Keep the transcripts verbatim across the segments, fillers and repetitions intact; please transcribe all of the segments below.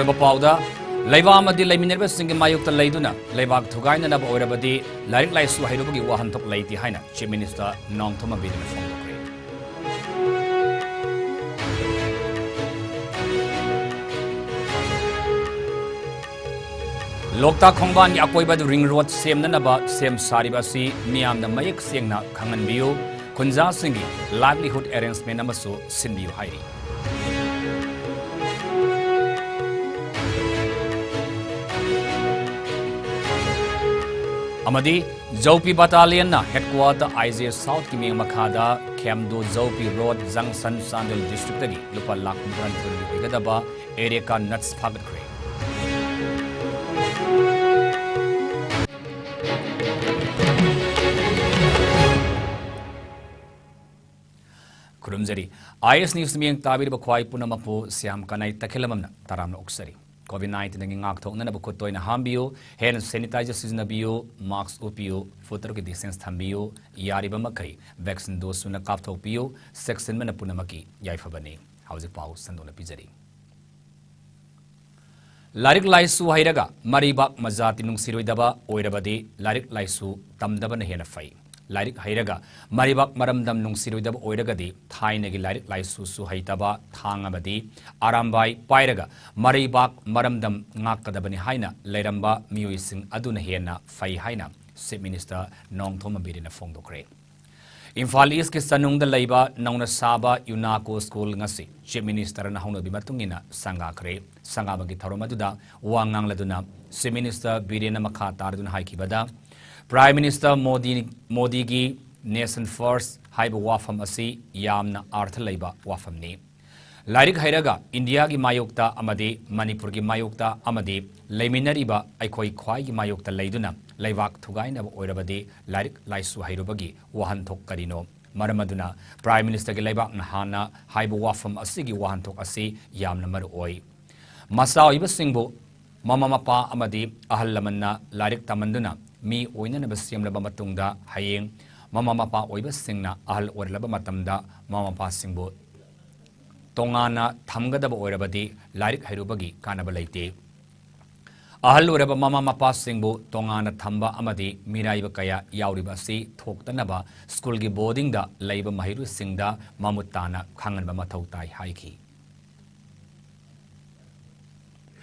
ꯑꯔꯣꯏꯕ ꯄꯥꯎꯗ, ꯂꯩꯕꯥꯛ ꯑꯃꯗꯤ ꯂꯩꯃꯤꯟꯅꯔꯤꯕꯁꯤꯡꯒꯤ ꯃꯥꯌꯣꯛꯇ ꯂꯩꯗꯨꯅ ꯂꯩꯕꯥꯛ ꯊꯨꯒꯥꯏꯅꯅꯕ ꯑꯣꯏꯔꯕꯗꯤ ꯂꯥꯏꯔꯤꯛ ꯂꯥꯏꯁꯨ ꯍꯩꯔꯨꯕꯒꯤ ꯋꯥꯍꯟꯊꯣꯛ ꯂꯩꯇꯦ ꯍꯥꯏꯅ Chief Minister ꯅꯣꯡꯊꯣꯝꯕꯝ ꯕꯤꯔꯦꯟꯅ ꯐꯣꯡꯗꯣꯛꯈ꯭ꯔꯦ꯫ ꯂꯣꯛꯇꯥꯛ ꯈꯣꯡꯕꯥꯟꯒꯤ ꯑꯀꯣꯏꯕꯗ ring road ꯁꯦꯝꯅꯅꯕ ꯁꯦꯝ ꯁꯥꯔꯤꯕ ꯑꯁꯤ ꯃꯤꯌꯥꯝꯅ ꯃꯌꯦꯛ ꯁꯦꯡꯅ ꯈꯪꯍꯟꯕꯤꯌꯨ, ꯈꯨꯟꯖꯥꯁꯤꯡꯒꯤ livelihood arrangement ꯑꯃꯁꯨ ꯁꯤꯟꯕꯤꯌꯨ ꯍꯥꯏꯔꯤ꯫ ꯑꯃꯗꯤ ꯖꯧꯄꯤ battalionꯅ headquarter I G Southꯀꯤ ꯃꯤꯠꯌꯦꯡ ꯃꯈꯥꯗ ꯈꯦꯝꯗꯣ ꯖꯧꯄꯤ road junction ꯆꯥꯟꯗꯦꯜ districtꯇꯒꯤ ꯂꯨꯄꯥ ꯂꯥꯈ ꯍꯨꯝꯐꯨꯇꯔꯥꯅꯤꯊꯣꯏ ꯑꯣꯏꯒꯗꯕ areca nuts ꯐꯥꯒꯠꯈ꯭ꯔꯦ꯫ ꯈꯨꯔꯨꯝꯖꯔꯤ꯫ I S News ꯃꯤꯠꯌꯦꯡ ꯇꯥꯕꯤꯔꯤꯕ ꯈ꯭ꯋꯥꯏ ꯄꯨꯝꯅꯃꯛꯄꯨ ꯁ꯭ꯌꯥꯝ ꯀꯅꯥꯏ ꯇꯈꯦꯂꯝꯕꯝꯅ ꯇꯔꯥꯝꯅ ꯑꯣꯛꯆꯔꯤ꯫ COVID nineteenꯗꯒꯤ ꯉꯥꯛꯊꯣꯛꯅꯅꯕ ꯈꯨꯠ ꯇꯣꯏꯅ ꯍꯥꯝꯕꯤꯌꯨ, hand sanitizer ꯁꯤꯖꯤꯟꯅꯕꯤꯌꯨ, mask ꯎꯞꯄꯤꯌꯨ, foot ꯇꯔꯨꯛꯀꯤ distance ꯊꯝꯕꯤꯌꯨ, ꯌꯥꯔꯤꯕ ꯃꯈꯩ vaccine dose ꯁꯨꯅ ꯀꯥꯞꯊꯣꯛꯄꯤꯌꯨ, ꯆꯦꯛꯁꯤꯟꯕꯅ ꯄꯨꯝꯅꯃꯛꯀꯤ ꯌꯥꯏꯐꯕꯅꯤ꯫ ꯍꯧꯖꯤꯛ ꯄꯥꯎ ꯁꯟꯗꯣꯛꯅ ꯄꯤꯖꯔꯤ꯫ ꯂꯥꯏꯔꯤꯛ ꯂꯥꯏꯁꯨ ꯍꯩꯔꯒ ꯃꯔꯩꯕꯥꯛ ꯃꯖꯥꯇꯤ ꯅꯨꯡꯁꯤꯔꯣꯏꯗꯕ ꯑꯣꯏꯔꯕꯗꯤ ꯂꯥꯏꯔꯤꯛ ꯂꯥꯏꯁꯨ ꯇꯝꯗꯕꯅ ꯍꯦꯟꯅ ꯐꯩ꯫ ꯂꯥꯏꯔꯤꯛ ꯍꯩꯔꯒ ꯃꯔꯩꯕꯥꯛ ꯃꯔꯝꯗꯝ ꯅꯨꯡꯁꯤꯔꯣꯏꯗꯕ ꯑꯣꯏꯔꯒꯗꯤ ꯊꯥꯏꯅꯒꯤ ꯂꯥꯏꯔꯤꯛ ꯂꯥꯏꯁꯨꯁꯨ ꯍꯩꯇꯕ, ꯊꯥꯡ ꯑꯃꯗꯤ ꯑꯔꯥꯝꯕꯥꯏ ꯄꯥꯏꯔꯒ ꯃꯔꯩꯕꯥꯛ ꯃꯔꯝꯗꯝ ꯉꯥꯛꯀꯗꯕꯅꯤ ꯍꯥꯏꯅ ꯂꯩꯔꯝꯕ ꯃꯤꯑꯣꯏꯁꯤꯡ ꯑꯗꯨꯅ ꯍꯦꯟꯅ ꯐꯩ ꯍꯥꯏꯅ Chief Minister ꯅꯣꯡꯊꯣꯝꯕꯝ ꯕꯤꯔꯦꯟꯅ ꯐꯣꯡꯗꯣꯛꯈ꯭ꯔꯦ꯫ ꯏꯝꯐꯥꯜ Eastꯀꯤ ꯆꯅꯨꯡꯗ ꯂꯩꯕ ꯅꯧꯅ ꯁꯥꯕ ꯌꯨꯅꯥꯀꯣ school ꯉꯁꯤ Chief Ministerꯅ ꯍꯧꯅꯕꯤ ꯃꯇꯨꯡ ꯏꯟꯅ ꯁꯪꯒꯥꯈ꯭ꯔꯦ꯫ ꯁꯪꯒꯥꯕꯒꯤ ꯊꯧꯔꯝ ꯑꯗꯨꯗ ꯋꯥ ꯉꯥꯡꯂꯗꯨꯅ Chief Minister ꯕꯤꯔꯦꯟꯅ ꯃꯈꯥ ꯇꯥꯔꯗꯨꯅ ꯍꯥꯏꯈꯤꯕꯗ, Prime Minister ꯃꯣꯗꯤ, ꯃꯣꯗꯤꯒꯤ Nation First ꯍꯥꯏꯕ ꯋꯥꯐꯝ ꯑꯁꯤ ꯌꯥꯝꯅ ꯑꯥꯔꯊ ꯂꯩꯕ ꯋꯥꯐꯝꯅꯤ꯫ ꯂꯥꯏꯔꯤꯛ ꯍꯩꯔꯒ ꯏꯟꯗꯤꯌꯥꯒꯤ ꯃꯥꯌꯣꯛꯇ ꯑꯃꯗꯤ ꯃꯅꯤꯄꯨꯔꯒꯤ ꯃꯥꯌꯣꯛꯇ ꯑꯃꯗꯤ ꯂꯩꯃꯤꯟꯅꯔꯤꯕ ꯑꯩꯈꯣꯏ ꯈ꯭ꯋꯥꯏꯒꯤ ꯃꯥꯌꯣꯛꯇ ꯂꯩꯗꯨꯅ ꯂꯩꯕꯥꯛ ꯊꯨꯒꯥꯏꯅꯕ ꯑꯣꯏꯔꯕꯗꯤ ꯂꯥꯏꯔꯤꯛ ꯂꯥꯏꯁꯨ ꯍꯩꯔꯨꯕꯒꯤ ꯋꯥꯍꯟꯊꯣꯛ ꯀꯔꯤꯅꯣ? ꯃꯔꯝ ꯑꯗꯨꯅ Prime Ministerꯒꯤ ꯂꯩꯕꯥꯛꯅ ꯍꯥꯟꯅ ꯍꯥꯏꯕ ꯋꯥꯐꯝ ꯑꯁꯤꯒꯤ ꯋꯥꯍꯟꯊꯣꯛ ꯑꯁꯤ ꯌꯥꯝꯅ ꯃꯔꯨ ꯑꯣꯏ꯫ ꯃꯆꯥ ꯑꯣꯏꯕꯁꯤꯡꯕꯨ ꯃꯃꯥ ꯃꯄꯥ ꯑꯃꯗꯤ ꯑꯍꯜ ꯂꯃꯟꯅ ꯂꯥꯏꯔꯤꯛ ꯇꯝꯍꯟꯗꯨꯅ ꯃꯤ ꯑꯣꯏꯅꯅꯕ ꯁꯦꯝꯂꯕ ꯃꯇꯨꯡꯗ, ꯍꯌꯦꯡ ꯃꯃꯥ ꯃꯄꯥ ꯑꯣꯏꯕꯁꯤꯡꯅ ꯑꯍꯜ ꯑꯣꯏꯔꯛꯂꯕ ꯃꯇꯝꯗ ꯃꯃꯥ ꯃꯄꯥꯁꯤꯡꯕꯨ ꯇꯣꯉꯥꯟꯅ ꯊꯝꯒꯗꯕ ꯑꯣꯏꯔꯕꯗꯤ ꯂꯥꯏꯔꯤꯛ ꯍꯩꯔꯨꯕꯒꯤ ꯀꯥꯟꯅꯕ ꯂꯩꯇꯦ꯫ ꯑꯍꯜ ꯑꯣꯏꯔꯕ ꯃꯃꯥ ꯃꯄꯥꯁꯤꯡꯕꯨ ꯇꯣꯉꯥꯟꯅ ꯊꯝꯕ ꯑꯃꯗꯤ ꯃꯤꯔꯥꯏꯕ ꯀꯌꯥ ꯌꯥꯎꯔꯤꯕ ꯑꯁꯤ ꯊꯣꯛꯇꯅꯕ ꯁ꯭ꯀꯨꯜꯒꯤ ꯕꯣꯔꯗꯤꯡꯗ ꯂꯩꯕ ꯃꯍꯩꯔꯣꯏꯁꯤꯡꯗ ꯃꯃꯨꯠ ꯇꯥꯅ ꯈꯪꯍꯟꯕ ꯃꯊꯧ ꯇꯥꯏ ꯍꯥꯏꯈꯤ꯫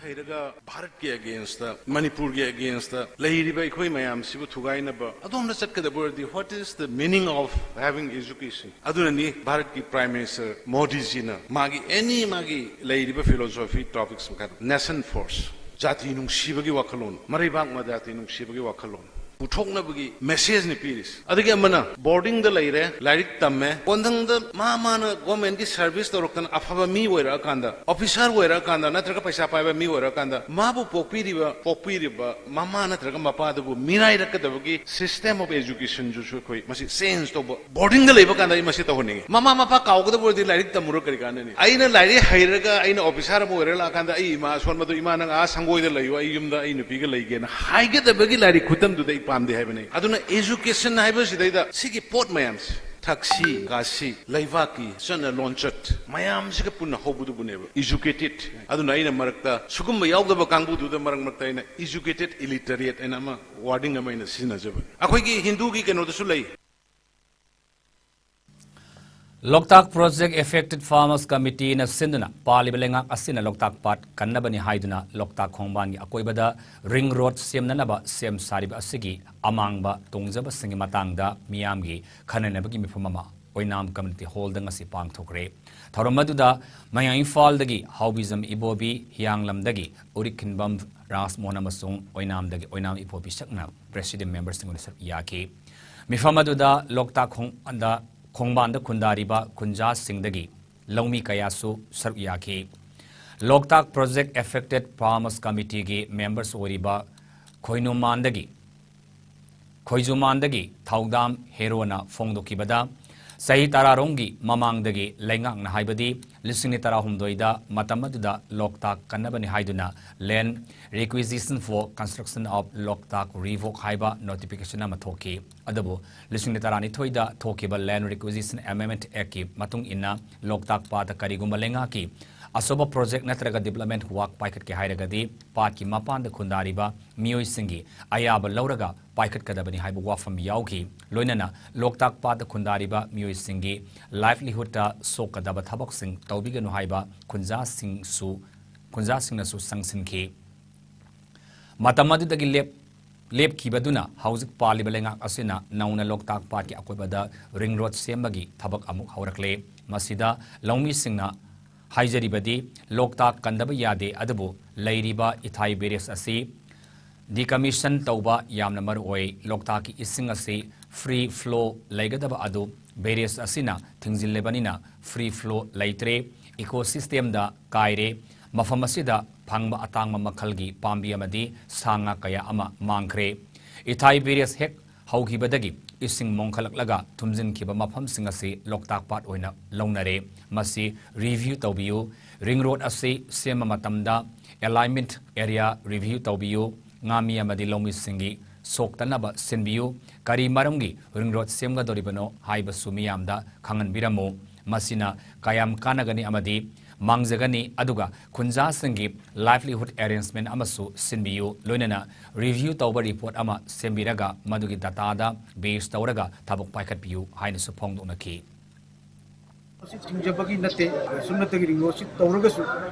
ꯍꯩꯔꯒ ꯚꯥꯔꯠꯀꯤ against ꯇ, ꯃꯅꯤꯄꯨꯔꯒꯤ against ꯇ ꯂꯩꯔꯤꯕ ꯑꯩꯈꯣꯏ ꯃꯌꯥꯝꯁꯤꯕꯨ ꯊꯨꯒꯥꯏꯅꯕ ꯑꯗꯣꯝꯗ ꯆꯠꯀꯗꯕ ꯑꯣꯏꯔꯗꯤ, what is the meaning of having education? ꯑꯗꯨꯅꯅꯤ ꯚꯥꯔꯠꯀꯤ Prime Minister ꯃꯣꯗꯤꯖꯤꯅ ꯃꯥꯒꯤ any ꯃꯥꯒꯤ ꯂꯩꯔꯤꯕ philosophy topics ꯃꯈꯥꯗ nation first, ꯖꯥꯇꯤ ꯅꯨꯡꯁꯤꯕꯒꯤ ꯋꯥꯈꯜꯂꯣꯟ, ꯃꯔꯩꯕꯥꯛ ꯃ ꯖꯥꯇꯤ ꯅꯨꯡꯁꯤꯕꯒꯤ ꯋꯥꯈꯜꯂꯣꯟ ꯄꯨꯊꯣꯛꯅꯕꯒꯤ message ꯅꯤ ꯄꯤꯔꯤꯁꯤ꯫ ꯑꯗꯒꯤ ꯑꯃꯅ ꯕꯣꯔꯗꯤꯡꯗ ꯂꯩꯔꯦ, ꯂꯥꯏꯔꯤꯛ ꯇꯝꯃꯦ, ꯀꯣꯟꯊꯪꯗ ꯃꯥ ꯃꯥꯅ government ꯀꯤ service ꯇꯧꯔꯛꯇꯅ ꯑꯐꯕ ꯃꯤ ꯑꯣꯏꯔꯛꯑꯀꯥꯟꯗ, officer ꯑꯣꯏꯔꯛꯑꯀꯥꯟꯗ, ꯅꯠꯇ꯭ꯔꯒ ꯄꯩꯁꯥ ꯄꯥꯏꯕ ꯃꯤ ꯑꯣꯏꯔꯛꯑꯀꯥꯟꯗ, ꯃꯥꯕꯨ ꯄꯣꯛꯄꯤꯔꯤꯕ, ꯄꯣꯛꯄꯤꯔꯤꯕ ꯃꯃꯥ ꯅꯠꯇ꯭ꯔꯒ ꯃꯄꯥꯗꯨꯕꯨ ꯃꯤꯔꯥꯏꯔꯛꯀꯗꯕꯒꯤ system of education ꯗꯨꯁꯨ ꯑꯩꯈꯣꯏ ꯃꯁꯤ change ꯇꯧꯕ꯫ ꯕꯣꯔꯗꯤꯡꯗ ꯂꯩꯕ ꯀꯥꯟꯗ ꯑꯩ ꯃꯁꯤ ꯇꯧꯍꯟꯅꯤꯡꯉꯤ꯫ ꯃꯃꯥ ꯃꯄꯥ ꯀꯥꯎꯒꯗꯕ ꯑꯣꯏꯔꯗꯤ ꯂꯥꯏꯔꯤꯛ ꯇꯝꯃꯨꯔ ꯀꯔꯤ ꯀꯥꯟꯅꯅꯤ? ꯑꯩꯅ ꯂꯥꯏꯔꯤꯛ ꯍꯩꯔꯒ ꯑꯩꯅ officer ꯑꯃ ꯑꯣꯏꯔ ꯂꯥꯛꯑꯀꯥꯟꯗ ꯑꯩ ꯏꯃꯥ ꯑꯁꯣꯟꯕꯗꯣ, "ꯏꯃꯥ, ꯅꯪ ꯑꯥ ꯁꯪꯒꯣꯏꯗ ꯂꯩꯌꯨ, ꯑꯩ ꯌꯨꯝꯗ ꯑꯩ ꯅꯨꯄꯤꯒ ꯂꯩꯒꯦꯅ" ꯍꯥꯏꯒꯗꯕꯒꯤ ꯂꯥꯏꯔꯤꯛ ꯈꯨꯇꯝꯗꯨꯗ ꯑꯩ ꯄꯥꯝꯗꯦ ꯍꯥꯏꯕꯅꯤ꯫ ꯑꯗꯨꯅ education ꯍꯥꯏꯕꯁꯤꯗꯩꯗ ꯁꯤꯒꯤ ꯄꯣꯠ ꯃꯌꯥꯝꯁꯦ, ꯊꯛꯁꯤ ꯈꯥꯁꯤ, ꯂꯩꯕꯥꯛꯀꯤ ꯆꯠꯅ ꯂꯣꯟꯆꯠ ꯃꯌꯥꯝꯁꯤꯒ ꯄꯨꯟꯅ ꯍꯧꯕꯗꯨꯕꯨꯅꯦꯕ educated꯫ ꯑꯗꯨꯅ ꯑꯩꯅ ꯃꯔꯛꯇ ꯁꯤꯒꯨꯝꯕ ꯌꯥꯎꯗꯕ ꯀꯥꯡꯕꯨꯗꯨꯗ ꯃꯔꯛ ꯃꯔꯛꯇ ꯑꯩꯅ educated illiterate ꯍꯥꯏꯅ ꯑꯃ wording ꯑꯃ ꯑꯩꯅ ꯁꯤꯖꯤꯟꯅꯖꯕꯅꯤ꯫ ꯑꯩꯈꯣꯏꯒꯤ ꯍꯤꯟꯗꯨꯒꯤ ꯀꯩꯅꯣꯗꯁꯨ ꯂꯩ꯫ ꯂꯣꯛꯇꯥꯛ Project Affected Farmers Committee ꯅ ꯁꯤꯟꯗꯨꯅ ꯄꯥꯜꯂꯤꯕ ꯂꯩꯉꯥꯛ ꯑꯁꯤꯅ ꯂꯣꯛꯇꯥꯛ ꯄꯥꯠ ꯀꯟꯅꯕꯅꯤ ꯍꯥꯏꯗꯨꯅ ꯂꯣꯛꯇꯥꯛ ꯈꯣꯡꯕꯥꯟꯒꯤ ꯑꯀꯣꯏꯕꯗ ring road ꯁꯦꯝꯅꯅꯕ ꯁꯦꯝ ꯁꯥꯔꯤꯕ ꯑꯁꯤꯒꯤ ꯑꯃꯥꯡꯕ ꯇꯣꯡꯖꯕꯁꯤꯡꯒꯤ ꯃꯇꯥꯡꯗ ꯃꯤꯌꯥꯝꯒꯤ ꯈꯟꯅꯅꯕꯒꯤ ꯃꯤꯐꯝ ꯑꯃ ꯑꯣꯏꯅꯥꯝ Community Hall ꯗ ꯉꯁꯤ ꯄꯥꯡꯊꯣꯛꯈ꯭ꯔꯦ꯫ ꯊꯧꯔꯝ ꯑꯗꯨꯗ ꯃꯌꯥꯡ ꯏꯝꯐꯥꯜꯗꯒꯤ ꯍꯥꯎꯕꯤꯖꯝ ꯏꯕꯣꯕꯤ, ꯍꯤꯌꯥꯡꯂꯝꯗꯒꯤ ꯎꯔꯤꯛꯈꯤꯟꯕꯝ ꯔꯥꯖꯃꯣꯍꯟ ꯑꯃꯁꯨꯡ ꯑꯣꯏꯅꯥꯝꯗꯒꯤ ꯑꯣꯏꯅꯥꯝ ꯏꯕꯣꯕꯤ ꯁꯛꯅ President member ꯁꯤꯡ ꯑꯣꯏꯅ ꯁꯔꯨꯛ ꯌꯥꯈꯤ꯫ ꯃꯤꯐꯝ ꯑꯗꯨꯗ ꯂꯣꯛꯇꯥꯛ ꯈꯣꯡꯕꯥꯟꯗ, ꯈꯣꯡꯕꯥꯟꯗ ꯈꯨꯟꯗꯥꯔꯤꯕ ꯈꯨꯟꯖꯥꯁꯤꯡꯗꯒꯤ ꯂꯧꯃꯤ ꯀꯌꯥꯁꯨ ꯁꯔꯨꯛ ꯌꯥꯈꯤ꯫ ꯂꯣꯛꯇꯥꯛ Project Affected Farmers Committee ꯒꯤ members ꯑꯣꯏꯔꯤꯕ ꯈꯣꯏꯅꯨꯃꯥꯟꯗꯒꯤ, ꯈꯣꯏꯖꯨꯃꯥꯟꯗꯒꯤ ꯊꯧꯗꯥꯝ ꯍꯦꯔꯣꯅ ꯐꯣꯡꯗꯣꯛꯈꯤꯕꯗ, ꯆꯍꯤ ꯇꯔꯥꯔꯣꯝꯒꯤ ꯃꯃꯥꯡꯗꯒꯤ ꯂꯩꯉꯥꯛꯅ ꯍꯥꯏꯕꯗꯤ ꯂꯤꯁꯤꯡ ꯑꯅꯤ ꯇꯔꯥꯍꯨꯝꯗꯣꯏꯗ ꯃꯇꯝ ꯑꯗꯨꯗ ꯂꯣꯛꯇꯥꯛ ꯀꯟꯅꯕꯅꯤ ꯍꯥꯏꯗꯨꯅ Land Requisition for Construction of Loktak Revoke ꯍꯥꯏꯕ notification ꯑꯃ ꯊꯣꯛꯈꯤ꯫ ꯑꯗꯨꯕꯨ ꯂꯤꯁꯤꯡ ꯑꯅꯤ ꯇꯔꯥꯅꯤꯊꯣꯏꯗ ꯊꯣꯛꯈꯤꯕ Land Requisition Amendment Actꯀꯤ ꯃꯇꯨꯡ ꯏꯟꯅ ꯂꯣꯛꯇꯥꯛ ꯄꯥꯠꯇ ꯀꯔꯤꯒꯨꯝꯕ ꯂꯩꯉꯥꯛꯀꯤ ꯑꯆꯧꯕ project ꯅꯠꯇ꯭ꯔꯒ development work ꯄꯥꯏꯈꯠꯀꯦ ꯍꯥꯏꯔꯒꯗꯤ ꯄꯥꯠꯀꯤ ꯃꯄꯥꯟꯗ ꯈꯨꯟꯗꯥꯔꯤꯕ ꯃꯤꯑꯣꯏꯁꯤꯡꯒꯤ ꯑꯌꯥꯕ ꯂꯧꯔꯒ ꯄꯥꯏꯈꯠꯀꯗꯕꯅꯤ ꯍꯥꯏꯕ ꯋꯥꯐꯝ ꯌꯥꯎꯈꯤ꯫ ꯂꯣꯏꯅꯅ ꯂꯣꯛꯇꯥꯛ ꯄꯥꯠꯇ ꯈꯨꯟꯗꯥꯔꯤꯕ ꯃꯤꯑꯣꯏꯁꯤꯡꯒꯤ livelihoodꯇ ꯁꯣꯛꯀꯗꯕ ꯊꯕꯛꯁꯤꯡ ꯇꯧꯕꯤꯒꯅꯨ ꯍꯥꯏꯕ ꯈꯨꯟꯖꯥꯁꯤꯡꯁꯨ, ꯈꯨꯟꯖꯥꯁꯤꯡꯅꯁꯨ ꯆꯪꯁꯤꯟꯈꯤ꯫ ꯃꯇꯝ ꯑꯗꯨꯗꯒꯤ ꯂꯦꯞ-, ꯂꯦꯞꯈꯤꯕꯗꯨꯅ ꯍꯧꯖꯤꯛ ꯄꯥꯜꯂꯤꯕ ꯂꯩꯉꯥꯛ ꯑꯁꯤꯅ ꯅꯧꯅ ꯂꯣꯛꯇꯥꯛ ꯄꯥꯠꯀꯤ ꯑꯀꯣꯏꯕꯗ ring road ꯁꯦꯝꯕꯒꯤ ꯊꯕꯛ ꯑꯃꯨꯛ ꯍꯧꯔꯛꯂꯦ꯫ ꯃꯁꯤꯗ ꯂꯧꯃꯤꯁꯤꯡꯅ ꯍꯥꯏꯖꯔꯤꯕꯗꯤ ꯂꯣꯛꯇꯥꯛ ꯀꯟꯗꯕ ꯌꯥꯗꯦ, ꯑꯗꯨꯕꯨ ꯂꯩꯔꯤꯕ ꯏꯊꯥꯏ barrage ꯑꯁꯤ decommission ꯇꯧꯕ ꯌꯥꯝꯅ ꯃꯔꯨ ꯑꯣꯏ꯫ ꯂꯣꯛꯇꯥꯛꯀꯤ ꯏꯁꯤꯡ ꯑꯁꯤ free flow ꯂꯩꯒꯗꯕ ꯑꯗꯨ barrage ꯑꯁꯤꯅ ꯊꯤꯡꯖꯤꯜꯂꯕꯅꯤꯅ free flow ꯂꯩꯇ꯭ꯔꯦ, ecosystemꯗ ꯀꯥꯏꯔꯦ꯫ ꯃꯐꯝ ꯑꯁꯤꯗ ꯐꯪꯕ ꯑꯇꯥꯡꯕ ꯃꯈꯜꯒꯤ ꯄꯥꯝꯕꯤ ꯑꯃꯗꯤ ꯁꯥ ꯉꯥ ꯀꯌꯥ ꯑꯃ ꯃꯥꯡꯈ꯭ꯔꯦ꯫ ꯏꯊꯥꯏ barrage ꯍꯦꯛ ꯍꯧꯈꯤꯕꯗꯒꯤ ꯏꯁꯤꯡ ꯃꯣꯡꯈꯠꯂꯛꯂꯒ ꯊꯨꯝꯖꯤꯟꯈꯤꯕ ꯃꯐꯝꯁꯤꯡ ꯑꯁꯤ ꯂꯣꯛꯇꯥꯛ ꯄꯥꯠ ꯑꯣꯏꯅ ꯂꯧꯅꯔꯦ꯫ ꯃꯁꯤ review ꯇꯧꯕꯤꯌꯨ꯫ Ring road ꯑꯁꯤ ꯁꯦꯝꯕ ꯃꯇꯝꯗ alignment area review ꯇꯧꯕꯤꯌꯨ꯫ ꯉꯥꯃꯤ ꯑꯃꯗꯤ ꯂꯧꯃꯤꯁꯤꯡꯒꯤ ꯁꯣꯛꯇꯅꯕ ꯁꯤꯟꯕꯤꯌꯨ꯫ ꯀꯔꯤ ꯃꯔꯝꯒꯤ ring road ꯁꯦꯝꯒꯗꯧꯔꯤꯕꯅꯣ ꯍꯥꯏꯕꯁꯨ ꯃꯤꯌꯥꯝꯗ ꯈꯪꯍꯟꯕꯤꯔꯝꯃꯨ꯫ ꯃꯁꯤꯅ ꯀꯌꯥꯝ ꯀꯥꯟꯅꯒꯅꯤ ꯑꯃꯗꯤ ꯃꯥꯡꯖꯒꯅꯤ, ꯑꯗꯨꯒ ꯈꯨꯟꯖꯥꯁꯤꯡꯒꯤ livelihood arrangement ꯑꯃꯁꯨ ꯁꯤꯟꯕꯤꯌꯨ꯫ ꯂꯣꯏꯅꯅ review ꯇꯧꯕ report ꯑꯃ ꯁꯦꯝꯕꯤꯔꯒ ꯃꯗꯨꯒꯤ dataꯗ base ꯇꯧꯔꯒ ꯊꯕꯛ ꯄꯥꯏꯈꯠꯄꯤꯌꯨ ꯍꯥꯏꯅꯁꯨ ꯐꯣꯡꯗꯣꯛꯅꯈꯤ꯫ ꯃꯁꯤ ꯊꯤꯡꯖꯕꯒꯤ ꯅꯠꯇꯦ, ꯁꯨꯞꯅꯇꯒꯤ ring roadꯁꯤ ꯇꯧꯔꯒꯁꯨ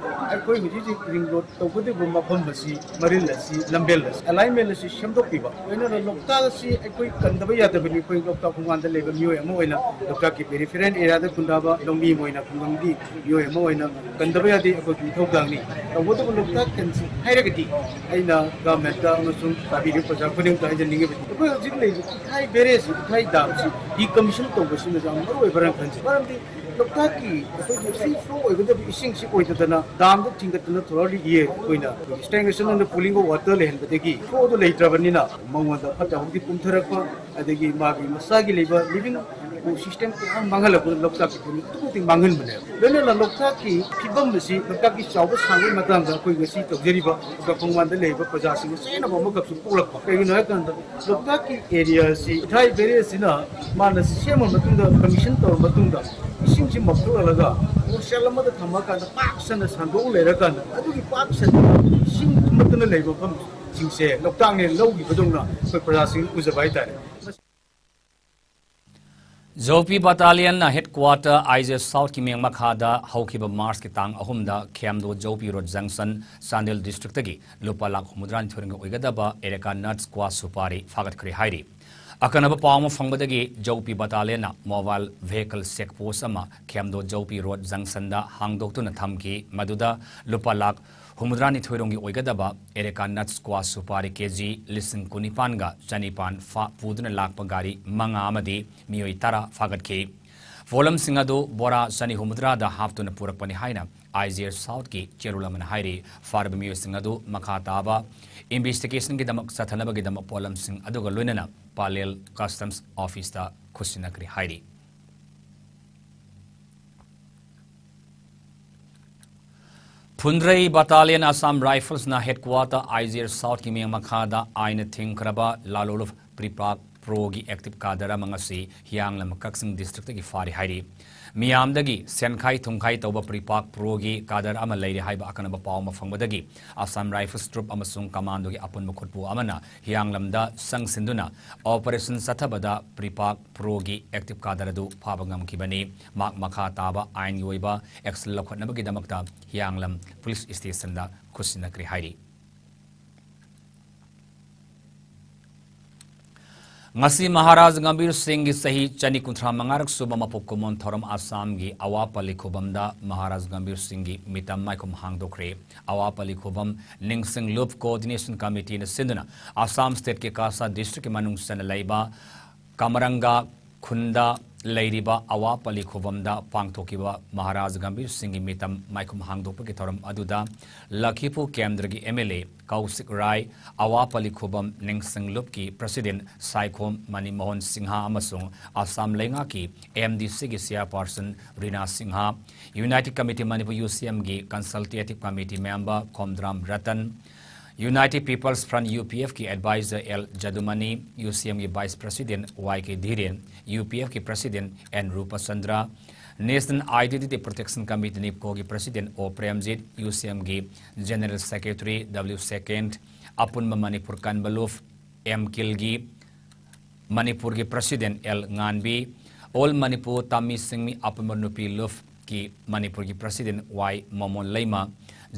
ꯑꯩꯈꯣꯏ ꯍꯧꯖꯤꯛ ꯍꯧꯖꯤꯛ ring road ꯇꯧꯒꯗꯧꯔꯤꯕ ꯃꯐꯝ ꯑꯁꯤ, ꯃꯔꯤꯜ ꯑꯁꯤ, ꯂꯝꯕꯦꯜ ꯑꯁꯤ, alignment ꯑꯁꯤ ꯁꯦꯝꯗꯣꯛꯄꯤꯕ꯫ ꯂꯣꯏꯅꯅ ꯂꯣꯛꯇꯥꯛ ꯑꯁꯤ ꯑꯩꯈꯣꯏ ꯀꯟꯗꯕ ꯌꯥꯗꯕꯅꯤ꯫ ꯑꯩꯈꯣꯏ ꯂꯣꯛꯇꯥꯛ ꯈꯣꯡꯕꯥꯟꯗ ꯂꯩꯕ ꯃꯤꯑꯣꯏ ꯑꯃ ꯑꯣꯏꯅ, ꯂꯣꯛꯇꯥꯛꯀꯤ peripheral areaꯗ ꯈꯨꯟꯗꯥꯕ ꯂꯧꯃꯤ ꯑꯃ ꯑꯣꯏꯅ, ꯈꯨꯡꯒꯪꯒꯤ ꯃꯤꯑꯣꯏ ꯑꯃ ꯑꯣꯏꯅ ꯀꯟꯗꯕ ꯌꯥꯗꯦ, ꯑꯩꯈꯣꯏꯒꯤ ꯏꯊꯧꯗꯥꯡꯅꯤ꯫ ꯇꯧꯕꯇꯕꯨ ꯂꯣꯛꯇꯥꯛ ꯀꯟꯁꯤ ꯍꯥꯏꯔꯒꯗꯤ ꯑꯩꯅ governmentꯇ ꯑꯃꯁꯨꯡ ꯇꯥꯕꯤꯔꯤꯕ ꯄ꯭ꯔꯖꯥ ꯈꯨꯗꯤꯡꯃꯛꯇ ꯍꯥꯏꯖꯅꯤꯡꯉꯤꯕꯁꯤ, ꯑꯩꯈꯣꯏ ꯍꯧꯖꯤꯛ ꯂꯩꯔꯤꯕ ꯏꯊꯥꯏ barrageꯁꯤ, ꯏꯊꯥꯏ damꯁꯤ decommission ꯇꯧꯕꯁꯤꯅꯁꯨ ꯌꯥꯝ ꯃꯔꯨ ꯑꯣꯏꯕ꯭ꯔꯥ ꯈꯟꯖꯩ꯫ ꯃꯔꯝꯗꯤ ꯂꯣꯛꯇꯥꯛꯀꯤ ꯑꯩꯈꯣꯏꯒꯤ free flow ꯑꯣꯏꯒꯗꯕ ꯏꯁꯤꯡꯁꯤ ꯑꯣꯏꯗꯗꯅ damꯗ ꯊꯤꯡꯒꯠꯇꯅ thoroughly year ꯑꯩꯈꯣꯏꯅ ꯑꯩꯈꯣꯏꯒꯤ stagnation and pooling of water ꯂꯩꯍꯟꯕꯗꯒꯤ flowꯗꯨ ꯂꯩꯇ꯭ꯔꯕꯅꯤꯅ ꯃꯉꯣꯟꯗ ꯐꯠꯇ ꯍꯥꯎꯗꯤ ꯄꯨꯝꯊꯔꯛꯄ, ꯑꯗꯒꯤ ꯃꯥꯒꯤ ꯃꯁꯥꯒꯤ ꯂꯩꯕ living ꯏꯀꯣ ꯁꯤꯁꯇꯦꯝ ꯀꯌꯥ ꯑꯃ ꯃꯥꯡꯍꯜꯂꯛꯄꯗ ꯂꯣꯛꯇꯥꯛꯀꯤ ꯇꯨꯔꯦꯜ ꯑꯗꯨꯛꯀꯤ ꯃꯇꯤꯛ ꯃꯥꯡꯍꯟꯕꯅꯦꯕ꯫ ꯂꯣꯏꯅꯅ ꯂꯣꯛꯇꯥꯛꯀꯤ ꯐꯤꯕꯝ ꯑꯁꯤ, ꯂꯣꯛꯇꯥꯛꯀꯤ ꯆꯥꯎꯕ ꯁꯥꯡꯕꯒꯤ ꯃꯇꯥꯡꯗ ꯑꯩꯈꯣꯏ ꯉꯁꯤ ꯇꯧꯖꯔꯤꯕ ꯈꯣꯡꯕꯥꯟꯗ ꯂꯩꯔꯤꯕ ꯄ꯭ꯔꯖꯥꯁꯤꯡ ꯆꯦꯟꯅꯕ ꯑꯃꯈꯛꯁꯨ ꯄꯣꯛꯂꯛꯄ꯫ ꯀꯩꯒꯤꯅꯣ ꯍꯥꯏ ꯀꯥꯟꯗ ꯂꯣꯛꯇꯥꯛꯀꯤ ꯑꯦꯔꯤꯌꯥ ꯑꯁꯤ ꯏꯊꯥꯏ ꯕꯦꯔꯦꯖꯁꯤꯅ ꯃꯥꯅ ꯁꯦꯝꯃ ꯃꯇꯨꯡꯗ, ꯀꯃꯤꯁꯟ ꯇꯧꯔ ꯃꯇꯨꯡꯗ ꯏꯁꯤꯡꯁꯤ ꯃꯞꯊꯣꯛꯍꯜꯂꯒ ꯄꯣꯁꯦꯜ ꯑꯃꯗ ꯊꯝꯃꯀꯥꯟꯗ ꯄꯥꯛ ꯁꯟꯅ ꯁꯟꯗꯣꯛꯑ ꯂꯩꯔꯀꯥꯟꯗ ꯑꯗꯨꯒꯤ ꯄꯥꯛ ꯁꯟꯅ ꯏꯁꯤꯡ ꯊꯨꯝꯃꯛꯇꯅ ꯂꯩꯕ ꯃꯐꯝꯁꯤꯡꯁꯦ ꯂꯣꯛꯇꯥꯛꯅꯦ ꯂꯧꯈꯤꯕꯗꯧꯅ ꯑꯩꯈꯣꯏ ꯄ꯭ꯔꯖꯥꯁꯤꯡ ꯎꯖꯕ ꯍꯥꯏꯇꯥꯔꯦ꯫ ꯖꯧꯄꯤ ꯕꯇꯥꯂꯤꯌꯟꯅ ꯍꯦꯗꯀ꯭ꯋꯥꯇꯔ ꯑꯥꯏ ꯖꯤ ꯑꯦꯁ ꯁꯥꯎꯠꯀꯤ ꯃꯤꯠꯌꯦꯡ ꯃꯈꯥꯗ ꯍꯧꯈꯤꯕ ꯃꯥꯔꯆꯀꯤ ꯇꯥꯡ ꯑꯍꯨꯝꯗ ꯈꯦꯝꯗꯣ ꯖꯧꯄꯤ ꯔꯣꯗ ꯖꯪꯁꯟ, ꯆꯥꯟꯗꯦꯜ ꯗꯤꯁꯇ꯭ꯔꯤꯛꯇꯒꯤ ꯂꯨꯄꯥ ꯂꯥꯈ ꯍꯨꯝꯐꯨꯇꯔꯥꯅꯤꯊꯣꯏ ꯔꯣꯝꯒꯤ ꯑꯣꯏꯒꯗꯕ ꯑꯦꯔꯦꯀꯥ ꯅꯠꯁ, ꯀ꯭ꯋꯥ ꯁꯨꯄꯥꯔꯤ ꯐꯥꯒꯠꯈ꯭ꯔꯦ ꯍꯥꯏꯔꯤ꯫ ꯑꯀꯟꯅꯕ ꯄꯥꯎ ꯑꯃ ꯐꯪꯕꯗꯒꯤ ꯖꯧꯄꯤ ꯕꯇꯥꯂꯤꯌꯟꯅ ꯃꯣꯕꯥꯏꯜ ꯚꯦꯍꯤꯀꯜ ꯆꯦꯛ ꯄꯣꯁ ꯑꯃ ꯈꯦꯝꯗꯣ ꯖꯧꯄꯤ ꯔꯣꯗ ꯖꯪꯁꯟꯗ ꯍꯥꯡꯗꯣꯛꯇꯨꯅ ꯊꯝꯈꯤ꯫ ꯃꯗꯨꯗ ꯂꯨꯄꯥ ꯂꯥꯈ ꯍꯨꯝꯐꯨꯇꯔꯥꯅꯤꯊꯣꯏ ꯔꯣꯝꯒꯤ ꯑꯣꯏꯒꯗꯕ ꯑꯦꯔꯦꯀꯥ ꯅꯠꯁ, ꯀ꯭ꯋꯥ ꯁꯨꯄꯥꯔꯤ ꯀꯦ ꯖꯤ ꯂꯤꯁꯤꯡ ꯀꯨꯟꯅꯤꯄꯥꯟꯒ ꯆꯅꯤꯄꯥꯟ ꯐꯥ-, ꯄꯨꯗꯨꯅ ꯂꯥꯛꯄ ꯒꯥꯔꯤ ꯃꯉꯥ ꯑꯃꯗꯤ ꯃꯤꯑꯣꯏ ꯇꯔꯥ ꯐꯥꯒꯠꯈꯤ꯫ ꯄꯣꯠꯂꯝꯁꯤꯡ ꯑꯗꯨ ꯕꯣꯔꯥ ꯆꯅꯤ ꯍꯨꯝꯐꯨꯇꯔꯥꯗ ꯍꯥꯞꯇꯨꯅ ꯄꯨꯔꯛꯄꯅꯤ ꯍꯥꯏꯅ ꯑꯥꯏ ꯖꯤ ꯑꯦꯁ ꯁꯥꯎꯠꯀꯤ ꯆꯦꯔꯣꯜ ꯑꯃꯅ ꯍꯥꯏꯔꯤ꯫ ꯐꯥꯔꯕ ꯃꯤꯑꯣꯏꯁꯤꯡ ꯑꯗꯨ ꯃꯈꯥ ꯇꯥꯕ ꯏꯟꯚꯦꯁꯇꯤꯒꯦꯁꯟꯒꯤꯗꯃꯛ ꯆꯠꯊꯅꯕꯒꯤꯗꯃꯛ ꯄꯣꯠꯂꯝꯁꯤꯡ ꯑꯗꯨꯒ ꯂꯣꯏꯅꯅ ꯄꯥꯂꯦꯜ ꯀꯁꯇꯝꯁ ꯑꯣꯐꯤꯁꯇ ꯈꯨꯠꯁꯤꯟꯅꯈ꯭ꯔꯦ ꯍꯥꯏꯔꯤ꯫ ꯐꯨꯟꯗ꯭ꯔꯩ ꯕꯇꯥꯂꯤꯌꯟ ꯑꯁꯥꯝ ꯔꯥꯏꯐꯜꯁꯅ ꯍꯦꯗꯀ꯭ꯋꯥꯇꯔ ꯑꯥꯏ ꯖꯤ ꯑꯦꯁ ꯁꯥꯎꯠꯀꯤ ꯃꯤꯠꯌꯦꯡ ꯃꯈꯥꯗ ꯑꯥꯏꯟꯅ ꯊꯤꯡꯈ꯭ꯔꯕ ꯂꯥꯂꯣꯂꯨꯞ ꯄ꯭ꯔꯤꯄꯥꯛ ꯄ꯭ꯔꯣꯒꯤ ꯑꯦꯛꯇꯤꯚ ꯀꯥꯗꯔ ꯑꯃ ꯉꯁꯤ ꯍꯤꯌꯥꯡꯂꯝ ꯀꯛꯆꯤꯡ ꯗꯤꯁꯇ꯭ꯔꯤꯛꯇꯒꯤ ꯐꯥꯔꯦ ꯍꯥꯏꯔꯤ꯫ ꯃꯤꯌꯥꯝꯗꯒꯤ ꯁꯦꯟꯈꯥꯏ ꯊꯨꯝꯈꯥꯏ ꯇꯧꯕ ꯄ꯭ꯔꯤꯄꯥꯛ ꯄ꯭ꯔꯣꯒꯤ ꯀꯥꯗꯔ ꯑꯃ ꯂꯩꯔꯦ ꯍꯥꯏꯕ ꯑꯀꯟꯅꯕ ꯄꯥꯎ ꯑꯃ ꯐꯪꯕꯗꯒꯤ ꯑꯁꯥꯝ ꯔꯥꯏꯐꯜꯁ ꯇ꯭ꯔꯨꯞ ꯑꯃꯁꯨꯡ ꯀꯃꯥꯟꯗꯣꯒꯤ ꯑꯄꯨꯟꯕ ꯈꯨꯠꯄꯨ ꯑꯃꯅ ꯍꯤꯌꯥꯡꯂꯝꯗ ꯆꯪꯁꯤꯟꯗꯨꯅ ꯑꯣꯄꯔꯦꯁꯟ ꯆꯠꯊꯕꯗ ꯄ꯭ꯔꯤꯄꯥꯛ ꯄ꯭ꯔꯣꯒꯤ ꯑꯦꯛꯇꯤꯚ ꯀꯥꯗꯔ ꯑꯗꯨ ꯐꯥꯕ ꯉꯝꯈꯤꯕꯅꯤ꯫ ꯃꯍꯥꯛ ꯃꯈꯥ ꯇꯥꯕ ꯑꯥꯏꯟꯒꯤ ꯑꯣꯏꯕ ꯑꯦꯛꯁꯟ ꯂꯧꯈꯠꯅꯕꯒꯤꯗꯃꯛꯇ ꯍꯤꯌꯥꯡꯂꯝ ꯄꯨꯂꯤꯁ ꯁ꯭ꯇꯦꯁꯟꯗ ꯈꯨꯠꯁꯤꯟꯅꯈ꯭ꯔꯦ ꯍꯥꯏꯔꯤ꯫ ꯉꯁꯤ ꯃꯍꯥꯔꯥꯖ ꯒꯝꯚꯤꯔ ꯁꯤꯡꯒꯤ ꯆꯍꯤ ꯆꯅꯤ ꯀꯨꯟꯊ꯭ꯔꯥ ꯃꯉꯥꯔꯛ ꯁꯨꯕ ꯃꯄꯣꯛ ꯀꯨꯝꯑꯣꯟ ꯊꯧꯔꯝ ꯑꯁꯥꯝꯒꯤ ꯑꯋꯥꯄꯜꯂꯤ ꯈꯨꯕꯝꯗ ꯃꯍꯥꯔꯥꯖ ꯒꯝꯚꯤꯔ ꯁꯤꯡꯒꯤ ꯃꯤꯇꯝ ꯃꯥꯏꯈꯨꯝ ꯍꯥꯡꯗꯣꯛꯈ꯭ꯔꯦ꯫ ꯑꯋꯥꯄꯜꯂꯤ ꯈꯨꯕꯝ ꯅꯤꯡꯁꯤꯡ ꯂꯨꯞ ꯀꯣꯑꯣꯔꯗꯤꯅꯦꯁꯟ ꯀꯃꯤꯇꯤꯅ ꯁꯤꯟꯗꯨꯅ ꯑꯁꯥꯝ ꯁ꯭ꯇꯦꯠꯀꯤ ꯀꯥꯁꯥ ꯗꯤꯁꯇ꯭ꯔꯤꯛꯀꯤ ꯃꯅꯨꯡ ꯆꯟꯅ ꯂꯩꯕ ꯀꯃꯔꯪꯒꯥ ꯈꯨꯟꯗ ꯂꯩꯔꯤꯕ ꯑꯋꯥꯄꯜꯂꯤ ꯈꯨꯕꯝꯗ ꯄꯥꯡꯊꯣꯛꯈꯤꯕ ꯃꯍꯥꯔꯥꯖ ꯒꯝꯚꯤꯔ ꯁꯤꯡꯒꯤ ꯃꯤꯇꯝ ꯃꯥꯏꯈꯨꯝ ꯍꯥꯡꯗꯣꯛꯄꯒꯤ ꯊꯧꯔꯝ ꯑꯗꯨꯗ ꯂꯈꯤꯄꯨꯔ ꯀꯦꯟꯗ꯭ꯔꯒꯤ ꯑꯦꯝ ꯑꯦꯜ ꯑꯦ ꯀꯧꯁꯤꯛ ꯔꯥꯏ, ꯑꯋꯥꯄꯜꯂꯤ ꯈꯨꯕꯝ ꯅꯤꯡꯁꯤꯡ ꯂꯨꯞꯀꯤ ꯄ꯭ꯔꯁꯤꯗꯦꯟ ꯁꯥꯏꯈꯣꯝ ꯃꯅꯤꯃꯣꯍꯟ ꯁꯤꯡꯍ ꯑꯃꯁꯨꯡ ꯑꯁꯥꯝ ꯂꯩꯉꯥꯛꯀꯤ ꯑꯦꯝ ꯗꯤ ꯁꯤꯒꯤ chairperson Rina Singh, united committee Manipur U C ꯑꯦꯝꯒꯤ consultative committee member Khomdram Ratan, united people's front U P ꯑꯦꯐꯀꯤ advisor L Jadumani, U C ꯑꯦꯝꯒꯤ vice president Y K Dhiren, U P ꯑꯦꯐꯀꯤ president N Rupchandra, national identity protection committee ꯅꯤꯞꯀꯣꯒꯤ president O Premjit, U C ꯑꯦꯝꯒꯤ general secretary W ꯁꯦꯀꯦꯟ, ꯑꯄꯨꯟꯕ ꯃꯅꯤꯄꯨꯔ ꯀꯟꯕ ꯂꯨꯞ M ꯀꯤꯜꯒꯤ ꯃꯅꯤꯄꯨꯔꯒꯤ president L Nganbi, all Manipur ꯇꯥꯃꯤ ꯁꯤꯡꯃꯤ ꯑꯄꯨꯟꯕ ꯅꯨꯄꯤ ꯂꯨꯞꯀꯤ ꯃꯅꯤꯄꯨꯔꯒꯤ ꯄ꯭ꯔꯁꯤꯗꯦꯟꯠ ꯋꯥꯏ ꯃꯣꯃꯣꯟ ꯂꯩꯃ,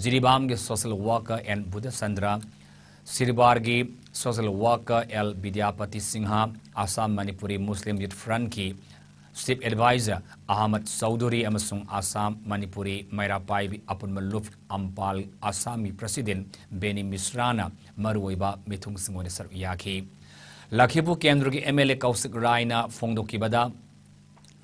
ꯖꯤꯔꯤꯕꯥꯝꯒꯤ ꯁꯣꯁꯦꯜ ꯋꯥꯔꯀꯔ ꯑꯦꯟ ꯕꯨꯙꯆꯟꯗ꯭ꯔ, ꯁꯤꯔꯕꯥꯔꯒꯤ social worker L Bidyapati Singh, Assam Manipuri Muslim youth ꯐ꯭ꯔꯟꯠꯀꯤ ꯆꯤꯐ ꯑꯦꯗꯚꯥꯏꯖꯔ ꯑꯍꯃꯗ ꯆꯧꯙꯨꯔꯤ ꯑꯃꯁꯨꯡ ꯑꯁꯥꯝ ꯃꯅꯤꯄꯨꯔꯤ ꯃꯩꯔꯥ ꯄꯥꯏꯕꯤ ꯑꯄꯨꯟꯕ ꯂꯨꯞ ꯑꯝꯄꯥꯜ ꯑꯁꯥꯝꯒꯤ ꯄ꯭ꯔꯁꯤꯗꯦꯟꯠ ꯕꯦꯅꯤ ꯃꯤꯁ꯭ꯔꯥꯅ ꯃꯔꯨꯑꯣꯏꯕ ꯃꯤꯊꯨꯡꯁꯤꯡ ꯑꯣꯏꯅ ꯁꯔꯨꯛ ꯌꯥꯈꯤ꯫ ꯂꯈꯤꯄꯨꯔ ꯀꯦꯟꯗ꯭ꯔꯒꯤ ꯑꯦꯝ ꯑꯦꯜ ꯑꯦ ꯀꯧꯁꯤꯛ ꯔꯥꯏꯅ ꯐꯣꯡꯗꯣꯛꯈꯤꯕꯗ,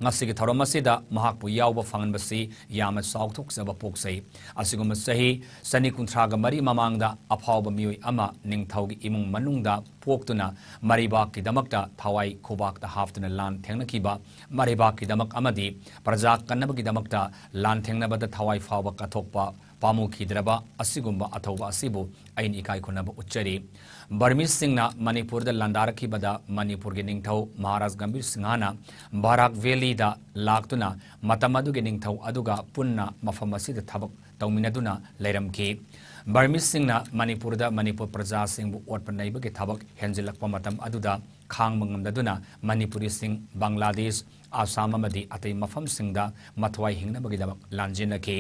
ꯉꯁꯤꯒꯤ ꯊꯧꯔꯝ ꯑꯁꯤꯗ ꯃꯍꯥꯛꯄꯨ ꯌꯥꯎꯕ ꯐꯪꯍꯟꯕꯁꯤ ꯌꯥꯝꯅ ꯆꯥꯎꯊꯣꯛꯆꯕ ꯄꯣꯛꯆꯩ꯫ ꯑꯁꯤꯒꯨꯝꯕ ꯆꯍꯤ ꯆꯅꯤ ꯀꯨꯟꯊ꯭ꯔꯥꯒ ꯃꯔꯤ ꯃꯃꯥꯡꯗ ꯑꯐꯥꯎꯕ ꯃꯤꯑꯣꯏ ꯑꯃ ꯅꯤꯡꯊꯧꯒꯤ ꯏꯃꯨꯡ ꯃꯅꯨꯡꯗ ꯄꯣꯛꯇꯨꯅ ꯃꯔꯩꯕꯥꯛꯀꯤꯗꯃꯛꯇ ꯊꯋꯥꯏ ꯈꯨꯕꯥꯛꯇ ꯍꯥꯞꯇꯨꯅ ꯂꯥꯟ ꯊꯦꯡꯅꯈꯤꯕ, ꯃꯔꯩꯕꯥꯛꯀꯤꯗꯃꯛ ꯑꯃꯗꯤ ꯄ꯭ꯔꯖꯥ ꯀꯟꯅꯕꯒꯤꯗꯃꯛꯇ ꯂꯥꯟꯊꯦꯡꯅꯕꯗ ꯊꯋꯥꯏ ꯐꯥꯎꯕ ꯀꯠꯊꯣꯛꯄ ꯄꯥꯝꯃꯨꯈꯤꯗ꯭ꯔꯕ ꯑꯁꯤꯒꯨꯝꯕ ꯑꯊꯧꯕ ꯑꯁꯤꯕꯨ ꯑꯩꯅ ꯏꯀꯥꯏ ꯈꯨꯝꯅꯕ ꯎꯠꯆꯔꯤ꯫ ꯕꯔꯃꯤꯁꯁꯤꯡꯅ ꯃꯅꯤꯄꯨꯔꯗ ꯂꯥꯟꯗꯥꯔꯛꯈꯤꯕꯗ ꯃꯅꯤꯄꯨꯔꯒꯤ ꯅꯤꯡꯊꯧ ꯃꯍꯥꯔꯥꯖ ꯒꯝꯚꯤꯔ ꯁꯤꯡꯍꯅ ꯕꯥꯔꯥꯛ ꯚꯦꯂꯤꯗ ꯂꯥꯛꯇꯨꯅ ꯃꯇꯝ ꯑꯗꯨꯒꯤ ꯅꯤꯡꯊꯧ ꯑꯗꯨꯒ ꯄꯨꯟꯅ ꯃꯐꯝ ꯑꯁꯤꯗ ꯊꯕꯛ ꯇꯧꯃꯤꯟꯅꯗꯨꯅ ꯂꯩꯔꯝꯈꯤ꯫ ꯕꯔꯃꯤꯁꯁꯤꯡꯅ ꯃꯅꯤꯄꯨꯔꯗ ꯃꯅꯤꯄꯨꯔ ꯄ꯭ꯔꯖꯥꯁꯤꯡꯕꯨ ꯑꯣꯠꯄ ꯅꯩꯕꯒꯤ ꯊꯕꯛ ꯍꯦꯟꯖꯤꯜꯂꯛꯄ ꯃꯇꯝ ꯑꯗꯨꯗ ꯈꯥꯡꯕ ꯉꯝꯗꯗꯨꯅ ꯃꯅꯤꯄꯨꯔꯤꯁꯤꯡ ꯕꯪꯒ꯭ꯂꯥꯗꯦꯁ, ꯑꯁꯥꯝ ꯑꯃꯗꯤ ꯑꯇꯩ ꯃꯐꯝꯁꯤꯡꯗ ꯃꯊ꯭ꯋꯥꯏ ꯍꯤꯡꯅꯕꯒꯤꯗꯃꯛ ꯂꯥꯟꯖꯦꯟꯅꯈꯤ꯫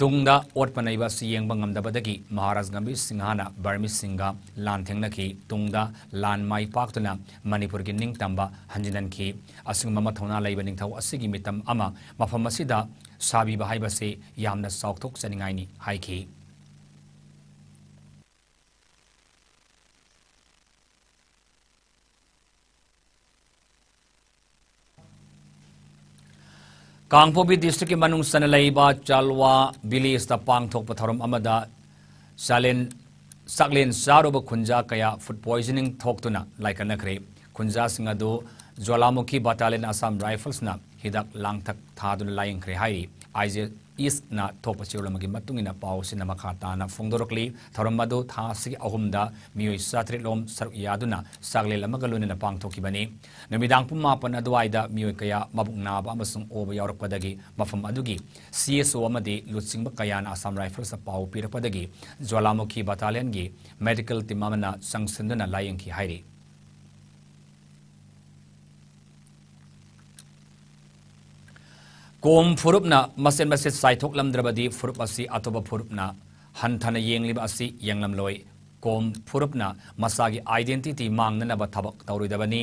ꯇꯨꯡꯗ ꯑꯣꯠꯄ ꯅꯩꯕ ꯑꯁꯤ ꯌꯦꯡꯕ ꯉꯝꯗꯕꯗꯒꯤ ꯃꯍꯥꯔꯥꯖ ꯒꯝꯚꯤꯔ ꯁꯤꯡꯍꯅ ꯕꯔꯃꯤꯁꯁꯤꯡꯒ ꯂꯥꯟ ꯊꯦꯡꯅꯈꯤ꯫ ꯇꯨꯡꯗ ꯂꯥꯟ ꯃꯥꯏ ꯄꯥꯛꯇꯨꯅ ꯃꯅꯤꯄꯨꯔꯒꯤ ꯅꯤꯡꯇꯝꯕ ꯍꯟꯖꯤꯟꯍꯟꯈꯤ꯫ ꯑꯁꯤꯒꯨꯝꯕ ꯃꯊꯧꯅꯥ ꯂꯩꯕ ꯅꯤꯡꯊꯧ ꯑꯁꯤꯒꯤ ꯃꯤꯇꯝ ꯑꯃ ꯃꯐꯝ ꯑꯁꯤꯗ ꯁꯥꯕꯤꯕ ꯍꯥꯏꯕꯁꯤ ꯌꯥꯝꯅ ꯆꯥꯎꯊꯣꯛꯆꯅꯤꯡꯉꯥꯏꯅꯤ ꯍꯥꯏꯈꯤ꯫ ꯀꯥꯡꯄꯣꯛꯄꯤ ꯗꯤꯁꯇ꯭ꯔꯤꯛꯀꯤ ꯃꯅꯨꯡ ꯆꯟꯅ ꯂꯩꯕ ꯆꯥꯜꯋꯥ ꯚꯤꯂꯦꯖꯇ ꯄꯥꯡꯊꯣꯛꯄ ꯊꯧꯔꯝ ꯑꯃꯗ ꯆꯥꯂꯦꯟ, ꯆꯥꯛꯂꯦꯟ ꯆꯥꯔꯨꯕ ꯈꯨꯟꯖꯥ ꯀꯌꯥ ꯐꯨꯗ ꯄꯣꯏꯖꯅꯤꯡ ꯊꯣꯛꯇꯨꯅ ꯂꯥꯏꯀꯠꯅꯈ꯭ꯔꯦ꯫ ꯈꯨꯟꯖꯥꯁꯤꯡ ꯑꯗꯨ ꯖ꯭ꯋꯥꯂꯥꯃꯨꯈꯤ ꯕꯠꯇꯥꯂꯤꯌꯟ ꯑꯁꯥꯝ ꯔꯥꯏꯐꯜꯁꯅ ꯍꯤꯗꯥꯛ ꯂꯥꯡꯊꯛ ꯊꯥꯗꯨꯅ ꯂꯥꯌꯦꯡꯈ꯭ꯔꯦ ꯍꯥꯏꯔꯤ꯫ ꯑꯥꯏ ꯖꯦ ꯏꯁꯅ ꯊꯣꯛꯄ ꯆꯦꯔꯣꯜ ꯑꯃꯒꯤ ꯃꯇꯨꯡ ꯏꯟꯅ ꯄꯥꯎ ꯑꯁꯤꯅ ꯃꯈꯥ ꯇꯥꯅ ꯐꯣꯡꯗꯣꯔꯛꯂꯤ꯫ ꯊꯧꯔꯝ ꯑꯗꯨ ꯊꯥ ꯑꯁꯤꯒꯤ ꯑꯍꯨꯝꯗ ꯃꯤꯑꯣꯏ ꯆꯥꯇꯔꯦꯠ ꯂꯣꯝ ꯁꯔꯨꯛ ꯌꯥꯗꯨꯅ ꯆꯥꯛꯂꯦꯟ ꯑꯃꯒ ꯂꯣꯏꯅꯅ ꯄꯥꯡꯊꯣꯛꯈꯤꯕꯅꯤ꯫ ꯅꯨꯃꯤꯗꯥꯡ ꯄꯨꯡ ꯃꯥꯄꯟ ꯑꯗꯨꯋꯥꯏꯗ ꯃꯤꯑꯣꯏ ꯀꯌꯥ ꯃꯕꯨꯛ ꯅꯥꯕ ꯑꯃꯁꯨꯡ ꯑꯣꯕ ꯌꯥꯎꯔꯛꯄꯗꯒꯤ ꯃꯐꯝ ꯑꯗꯨꯒꯤ ꯁꯤ ꯑꯦꯁ ꯑꯣ ꯑꯃꯗꯤ ꯂꯨꯆꯤꯡꯕ ꯀꯌꯥꯅ ꯑꯁꯥꯝ ꯔꯥꯏꯐꯜꯁꯇ ꯄꯥꯎ ꯄꯤꯔꯛꯄꯗꯒꯤ ꯖ꯭ꯋꯥꯂꯥꯃꯨꯈꯤ ꯕꯠꯇꯥꯂꯤꯌꯟꯒꯤ ꯃꯦꯗꯤꯀꯦꯜ ꯇꯤꯝ ꯑꯃꯅ ꯆꯪꯁꯤꯟꯗꯨꯅ ꯂꯥꯌꯦꯡꯈꯤ ꯍꯥꯏꯔꯤ꯫ ꯀꯣꯝ ꯐꯨꯔꯨꯞꯅ ꯃꯆꯦꯠ ꯃꯆꯦꯠ ꯆꯥꯏꯊꯣꯛꯂꯝꯗ꯭ꯔꯕꯗꯤ ꯐꯨꯔꯨꯞ ꯑꯁꯤ ꯑꯇꯣꯞꯄ ꯐꯨꯔꯨꯞꯅ ꯍꯟꯊꯅ ꯌꯦꯡꯂꯤꯕ ꯑꯁꯤ ꯌꯦꯡꯂꯝꯂꯣꯏ꯫ ꯀꯣꯝ ꯐꯨꯔꯨꯞꯅ ꯃꯁꯥꯒꯤ identity ꯃꯥꯡꯅꯅꯕ ꯊꯕꯛ ꯇꯧꯔꯣꯏꯗꯕꯅꯤ꯫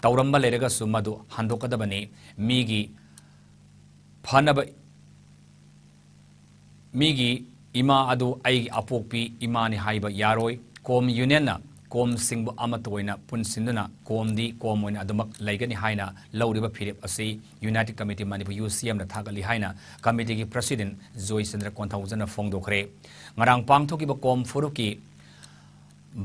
ꯇꯧꯔꯝꯕ ꯂꯩꯔꯒꯁꯨ ꯃꯗꯨ ꯍꯟꯗꯣꯛꯀꯗꯕꯅꯤ꯫ ꯃꯤꯒꯤ ꯐꯅꯕ ꯃꯤꯒꯤ ꯏꯃꯥ ꯑꯗꯨ ꯑꯩꯒꯤ ꯑꯄꯣꯛꯄꯤ ꯏꯃꯥꯅꯤ ꯍꯥꯏꯕ ꯌꯥꯔꯣꯏ꯫ ꯀꯣꯝ ꯌꯨꯅꯤꯌꯟꯅ ꯀꯣꯝꯁꯤꯡꯕꯨ ꯑꯃꯠꯇ ꯑꯣꯏꯅ ꯄꯨꯟꯁꯤꯟꯗꯨꯅ ꯀꯣꯝꯗꯤ ꯀꯣꯝ ꯑꯣꯏꯅ ꯑꯗꯨꯃꯛ ꯂꯩꯒꯅꯤ ꯍꯥꯏꯅ ꯂꯧꯔꯤꯕ ꯐꯤꯔꯦꯞ ꯑꯁꯤ United Committee Manipur, ꯌꯨ ꯁꯤ ꯑꯦꯝꯅ ꯊꯥꯒꯠꯂꯤ ꯍꯥꯏꯅ committeeꯒꯤ president ꯖꯣꯏꯆꯟꯗ꯭ꯔ ꯀꯣꯟꯊꯧꯖꯅ ꯐꯣꯡꯗꯣꯛꯈ꯭ꯔꯦ꯫ ꯉꯔꯥꯡ ꯄꯥꯡꯊꯣꯛꯈꯤꯕ ꯀꯣꯝ ꯐꯨꯔꯨꯞꯀꯤ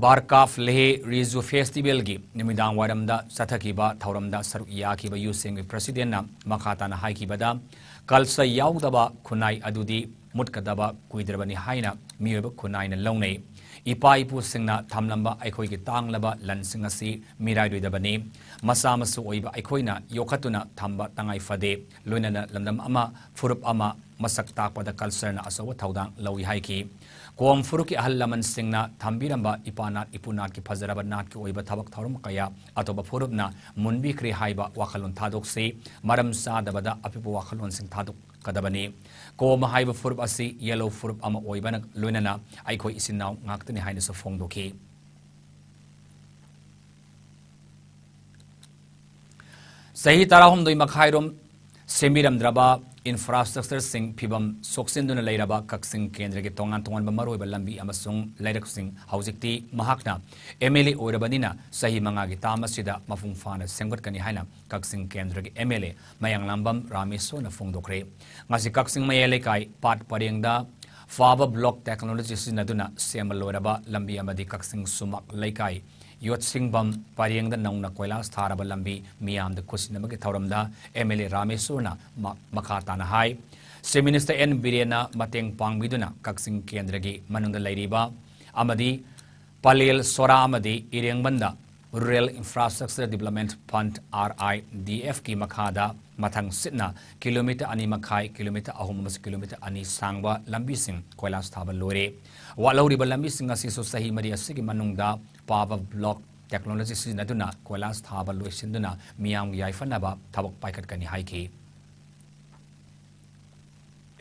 ꯕꯥꯔꯀꯥꯐ ꯂꯦꯍꯦ ꯔꯤꯖꯨ ꯐꯦꯁꯇꯤꯚꯦꯜꯒꯤ ꯅꯨꯃꯤꯗꯥꯡ ꯋꯥꯏꯔꯝꯗ ꯆꯠꯊꯈꯤꯕ ꯊꯧꯔꯝꯗ ꯁꯔꯨꯛ ꯌꯥꯈꯤꯕ ꯌꯨ ꯁꯤ ꯑꯦꯝꯒꯤ presidentꯅ ꯃꯈꯥ ꯇꯥꯅ ꯍꯥꯏꯈꯤꯕꯗ, culture ꯌꯥꯎꯗꯕ ꯈꯨꯟꯅꯥꯏ ꯑꯗꯨꯗꯤ ꯃꯨꯠꯀꯗꯕ ꯀꯨꯏꯗ꯭ꯔꯕꯅꯤ ꯍꯥꯏꯅ ꯃꯤꯑꯣꯏꯕ ꯈꯨꯟꯅꯥꯏꯅ ꯂꯧꯅꯩ꯫ ꯏꯄꯥ ꯏꯄꯨꯁꯤꯡꯅ ꯊꯝꯂꯝꯕ ꯑꯩꯈꯣꯏꯒꯤ ꯇꯥꯡꯂꯕ ꯂꯟꯁꯤꯡ ꯑꯁꯤ ꯃꯤꯔꯥꯏꯔꯣꯏꯗꯕꯅꯤ꯫ ꯃꯆꯥ ꯃꯁꯨ ꯑꯣꯏꯕ ꯑꯩꯈꯣꯏꯅ ꯌꯣꯛꯈꯠꯇꯨꯅ ꯊꯝꯕ ꯇꯉꯥꯏ ꯐꯗꯦ꯫ ꯂꯣꯏꯅꯅ ꯂꯝꯗꯝ ꯑꯃ, ꯐꯨꯔꯨꯞ ꯑꯃ ꯃꯁꯛ ꯇꯥꯛꯄꯗ cultureꯅ ꯑꯆꯧꯕ ꯊꯧꯗꯥꯡ ꯂꯧꯏ ꯍꯥꯏꯈꯤ꯫ ꯀꯣꯝ ꯐꯨꯔꯨꯞꯀꯤ ꯑꯍꯜ ꯂꯃꯟꯁꯤꯡꯅ ꯊꯝꯕꯤꯔꯝꯕ ꯏꯄꯥ ꯅꯥꯠ ꯏꯄꯨ ꯅꯥꯠꯀꯤ ꯐꯖꯔꯕ ꯅꯥꯠꯀꯤ ꯑꯣꯏꯕ ꯊꯕꯛ ꯊꯧꯔꯝ ꯀꯌꯥ ꯑꯇꯣꯞꯄ ꯐꯨꯔꯨꯞꯅ ꯃꯨꯟꯕꯤꯈ꯭ꯔꯦ ꯍꯥꯏꯕ ꯋꯥꯈꯜꯂꯣꯟ ꯊꯥꯗꯣꯛꯁꯤ꯫ ꯃꯔꯝ ꯆꯥꯗꯕꯗ ꯑꯄꯤꯛꯄ ꯋꯥꯈꯜꯂꯣꯟꯁꯤꯡ ꯊꯥꯗꯣꯛꯀꯗꯕꯅꯤ꯫ ꯀꯣꯝ ꯍꯥꯏꯕ ꯐꯨꯔꯨꯞ ꯑꯁꯤ ꯌꯦꯂꯧ ꯐꯨꯔꯨꯞ ꯑꯃ ꯑꯣꯏꯕꯅ ꯂꯣꯏꯅꯅ ꯑꯩꯈꯣꯏ ꯏꯆꯤꯟ ꯏꯅꯥꯎ ꯉꯥꯛꯇꯅꯤ ꯍꯥꯏꯅꯁꯨ ꯐꯣꯡꯗꯣꯛꯈꯤ꯫ ꯆꯍꯤ ꯇꯔꯥꯍꯨꯝꯗꯣꯏ ꯃꯈꯥꯏꯔꯣꯝ ꯁꯦꯝꯕꯤꯔꯝꯗ꯭ꯔꯕ ꯏꯟꯐ꯭ꯔꯥꯁ꯭ꯇ꯭ꯔꯛꯆꯔꯁꯤꯡ ꯐꯤꯕꯝ ꯁꯣꯛꯆꯤꯟꯗꯨꯅ ꯂꯩꯔꯕ ꯀꯛꯆꯤꯡ ꯀꯦꯟꯗ꯭ꯔꯒꯤ ꯇꯣꯉꯥꯟ ꯇꯣꯉꯥꯟꯕ ꯃꯔꯨꯑꯣꯏꯕ ꯂꯝꯕꯤ ꯑꯃꯁꯨꯡ ꯂꯩꯔꯛꯁꯤꯡ ꯍꯧꯖꯤꯛꯇꯤ ꯃꯍꯥꯛꯅ ꯑꯦꯝ ꯑꯦꯜ ꯑꯦ ꯑꯣꯏꯔꯕꯅꯤꯅ ꯆꯍꯤ ꯃꯉꯥꯒꯤ ꯇꯥꯝ ꯑꯁꯤꯗ ꯃꯄꯨꯡ ꯐꯥꯅ ꯁꯦꯝꯒꯠꯀꯅꯤ ꯍꯥꯏꯅ ꯀꯛꯆꯤꯡ ꯀꯦꯟꯗ꯭ꯔꯒꯤ ꯑꯦꯝ ꯑꯦꯜ ꯑꯦ ꯃꯌꯥꯡꯂꯥꯝꯕꯝ ꯔꯥꯃꯦꯁꯣꯔꯅ ꯐꯣꯡꯗꯣꯛꯈ꯭ꯔꯦ꯫ ꯉꯁꯤ ꯀꯛꯆꯤꯡ ꯃꯌꯥꯏ ꯂꯩꯀꯥꯏ ꯄꯥꯠ ꯄꯔꯦꯡꯗ ꯐꯥꯕ ꯕ꯭ꯂꯣꯛ ꯇꯦꯛꯅꯣꯂꯣꯖꯤ ꯁꯤꯖꯤꯟꯅꯗꯨꯅ ꯁꯦꯝꯕ ꯂꯣꯏꯔꯕ ꯂꯝꯕꯤ ꯑꯃꯗꯤ ꯀꯛꯆꯤꯡ ꯁꯨꯃꯥꯛ ꯂꯩꯀꯥꯏ ꯌꯣꯠꯁꯤꯡꯕꯝ ꯄꯔꯦꯡꯗ ꯅꯧꯅ ꯀꯣꯏꯂꯥꯁ ꯊꯥꯔꯕ ꯂꯝꯕꯤ ꯃꯤꯌꯥꯝꯗ ꯈꯨꯠꯁꯤꯟꯅꯕꯒꯤ ꯊꯧꯔꯝꯗ ꯑꯦꯝ ꯑꯦꯜ ꯑꯦ ꯔꯥꯃꯦꯁꯣꯔꯅ ꯃ-, ꯃꯈꯥ ꯇꯥꯅ ꯍꯥꯏ, ꯆꯤꯐ ꯃꯤꯅꯤꯁꯇꯔ ꯑꯦꯟ ꯕꯤꯔꯦꯟꯅ ꯃꯇꯦꯡ ꯄꯥꯡꯕꯤꯗꯨꯅ ꯀꯛꯆꯤꯡ ꯀꯦꯟꯗ꯭ꯔꯒꯤ ꯃꯅꯨꯡꯗ ꯂꯩꯔꯤꯕ ꯑꯃꯗꯤ ꯄꯂꯦꯜ, ꯁꯣꯔꯥ ꯑꯃꯗꯤ ꯏꯔꯦꯡꯕꯟꯗ rural infrastructure development fund, R I D ꯑꯦꯐꯀꯤ ꯃꯈꯥꯗ ꯃꯊꯪ ꯁꯤꯠꯅ ꯀꯤꯂꯣꯃꯤꯇꯔ ꯑꯅꯤ ꯃꯈꯥꯏ, ꯀꯤꯂꯣꯃꯤꯇꯔ ꯑꯍꯨꯝ ꯑꯃꯁꯨꯡ ꯀꯤꯂꯣꯃꯤꯇꯔ ꯑꯅꯤ ꯁꯥꯡꯕ ꯂꯝꯕꯤꯁꯤꯡ ꯀꯣꯏꯂꯥꯁ ꯊꯥꯕ ꯂꯣꯏꯔꯦ꯫ ꯋꯥꯠꯍꯧꯔꯤꯕ ꯂꯝꯕꯤꯁꯤꯡ ꯑꯁꯤꯁꯨ ꯆꯍꯤ ꯃꯔꯤ ꯑꯁꯤꯒꯤ ꯃꯅꯨꯡꯗ ꯄꯥꯕ ꯕ꯭ꯂꯣꯛ ꯇꯦꯛꯅꯣꯂꯣꯖꯤ ꯁꯤꯖꯤꯟꯅꯗꯨꯅ ꯀꯣꯏꯂꯥꯁ ꯊꯥꯕ ꯂꯣꯏꯁꯤꯟꯗꯨꯅ ꯃꯤꯌꯥꯝꯒꯤ ꯌꯥꯏꯐꯅꯕ ꯊꯕꯛ ꯄꯥꯏꯈꯠꯀꯅꯤ ꯍꯥꯏꯈꯤ꯫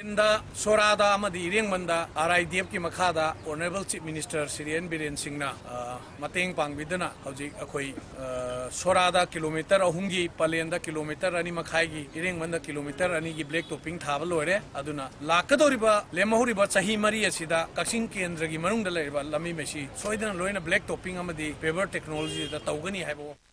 ꯏꯟꯗ ꯁꯣꯔꯥꯗ ꯑꯃꯗꯤ ꯏꯔꯦꯡꯕꯟꯗ ꯑꯥꯔ ꯑꯥꯏ ꯗꯤ ꯑꯦꯐꯀꯤ ꯃꯈꯥꯗ honourable chief minister Shri N Biren ꯁꯤꯡꯅ, ꯑ, ꯃꯇꯦꯡ ꯄꯥꯡꯕꯤꯗꯨꯅ ꯍꯧꯖꯤꯛ ꯑꯩꯈꯣꯏ, ꯑ, ꯁꯣꯔꯥꯗ ꯀꯤꯂꯣꯃꯤꯇꯔ ꯑꯍꯨꯝꯒꯤ, ꯄꯂꯦꯟꯗ ꯀꯤꯂꯣꯃꯤꯇꯔ ꯑꯅꯤ ꯃꯈꯥꯏꯒꯤ, ꯏꯔꯦꯡꯕꯟꯗ ꯀꯤꯂꯣꯃꯤꯇꯔ ꯑꯅꯤꯒꯤ ꯕ꯭ꯂꯦꯛ ꯇꯣꯞꯄꯤꯡ ꯊꯥꯕ ꯂꯣꯏꯔꯦ꯫ ꯑꯗꯨꯅ ꯂꯥꯛꯀꯗꯧꯔꯤꯕ, ꯂꯦꯝꯍꯧꯔꯤꯕ ꯆꯍꯤ ꯃꯔꯤ ꯑꯁꯤꯗ ꯀꯛꯆꯤꯡ ꯀꯦꯟꯗ꯭ꯔꯒꯤ ꯃꯅꯨꯡꯗ ꯂꯩꯔꯤꯕ ꯂꯝꯕꯤ ꯃꯁꯤ ꯁꯣꯏꯗꯅ ꯂꯣꯏꯅ ꯕ꯭ꯂꯦꯛ ꯇꯣꯞꯄꯤꯡ ꯑꯃꯗꯤ ꯄꯦꯚꯔ ꯇꯦꯛꯅꯣꯂꯣꯖꯤꯗ ꯇꯧꯒꯅꯤ ꯍꯥꯏꯕ ꯋꯥꯐꯝ꯫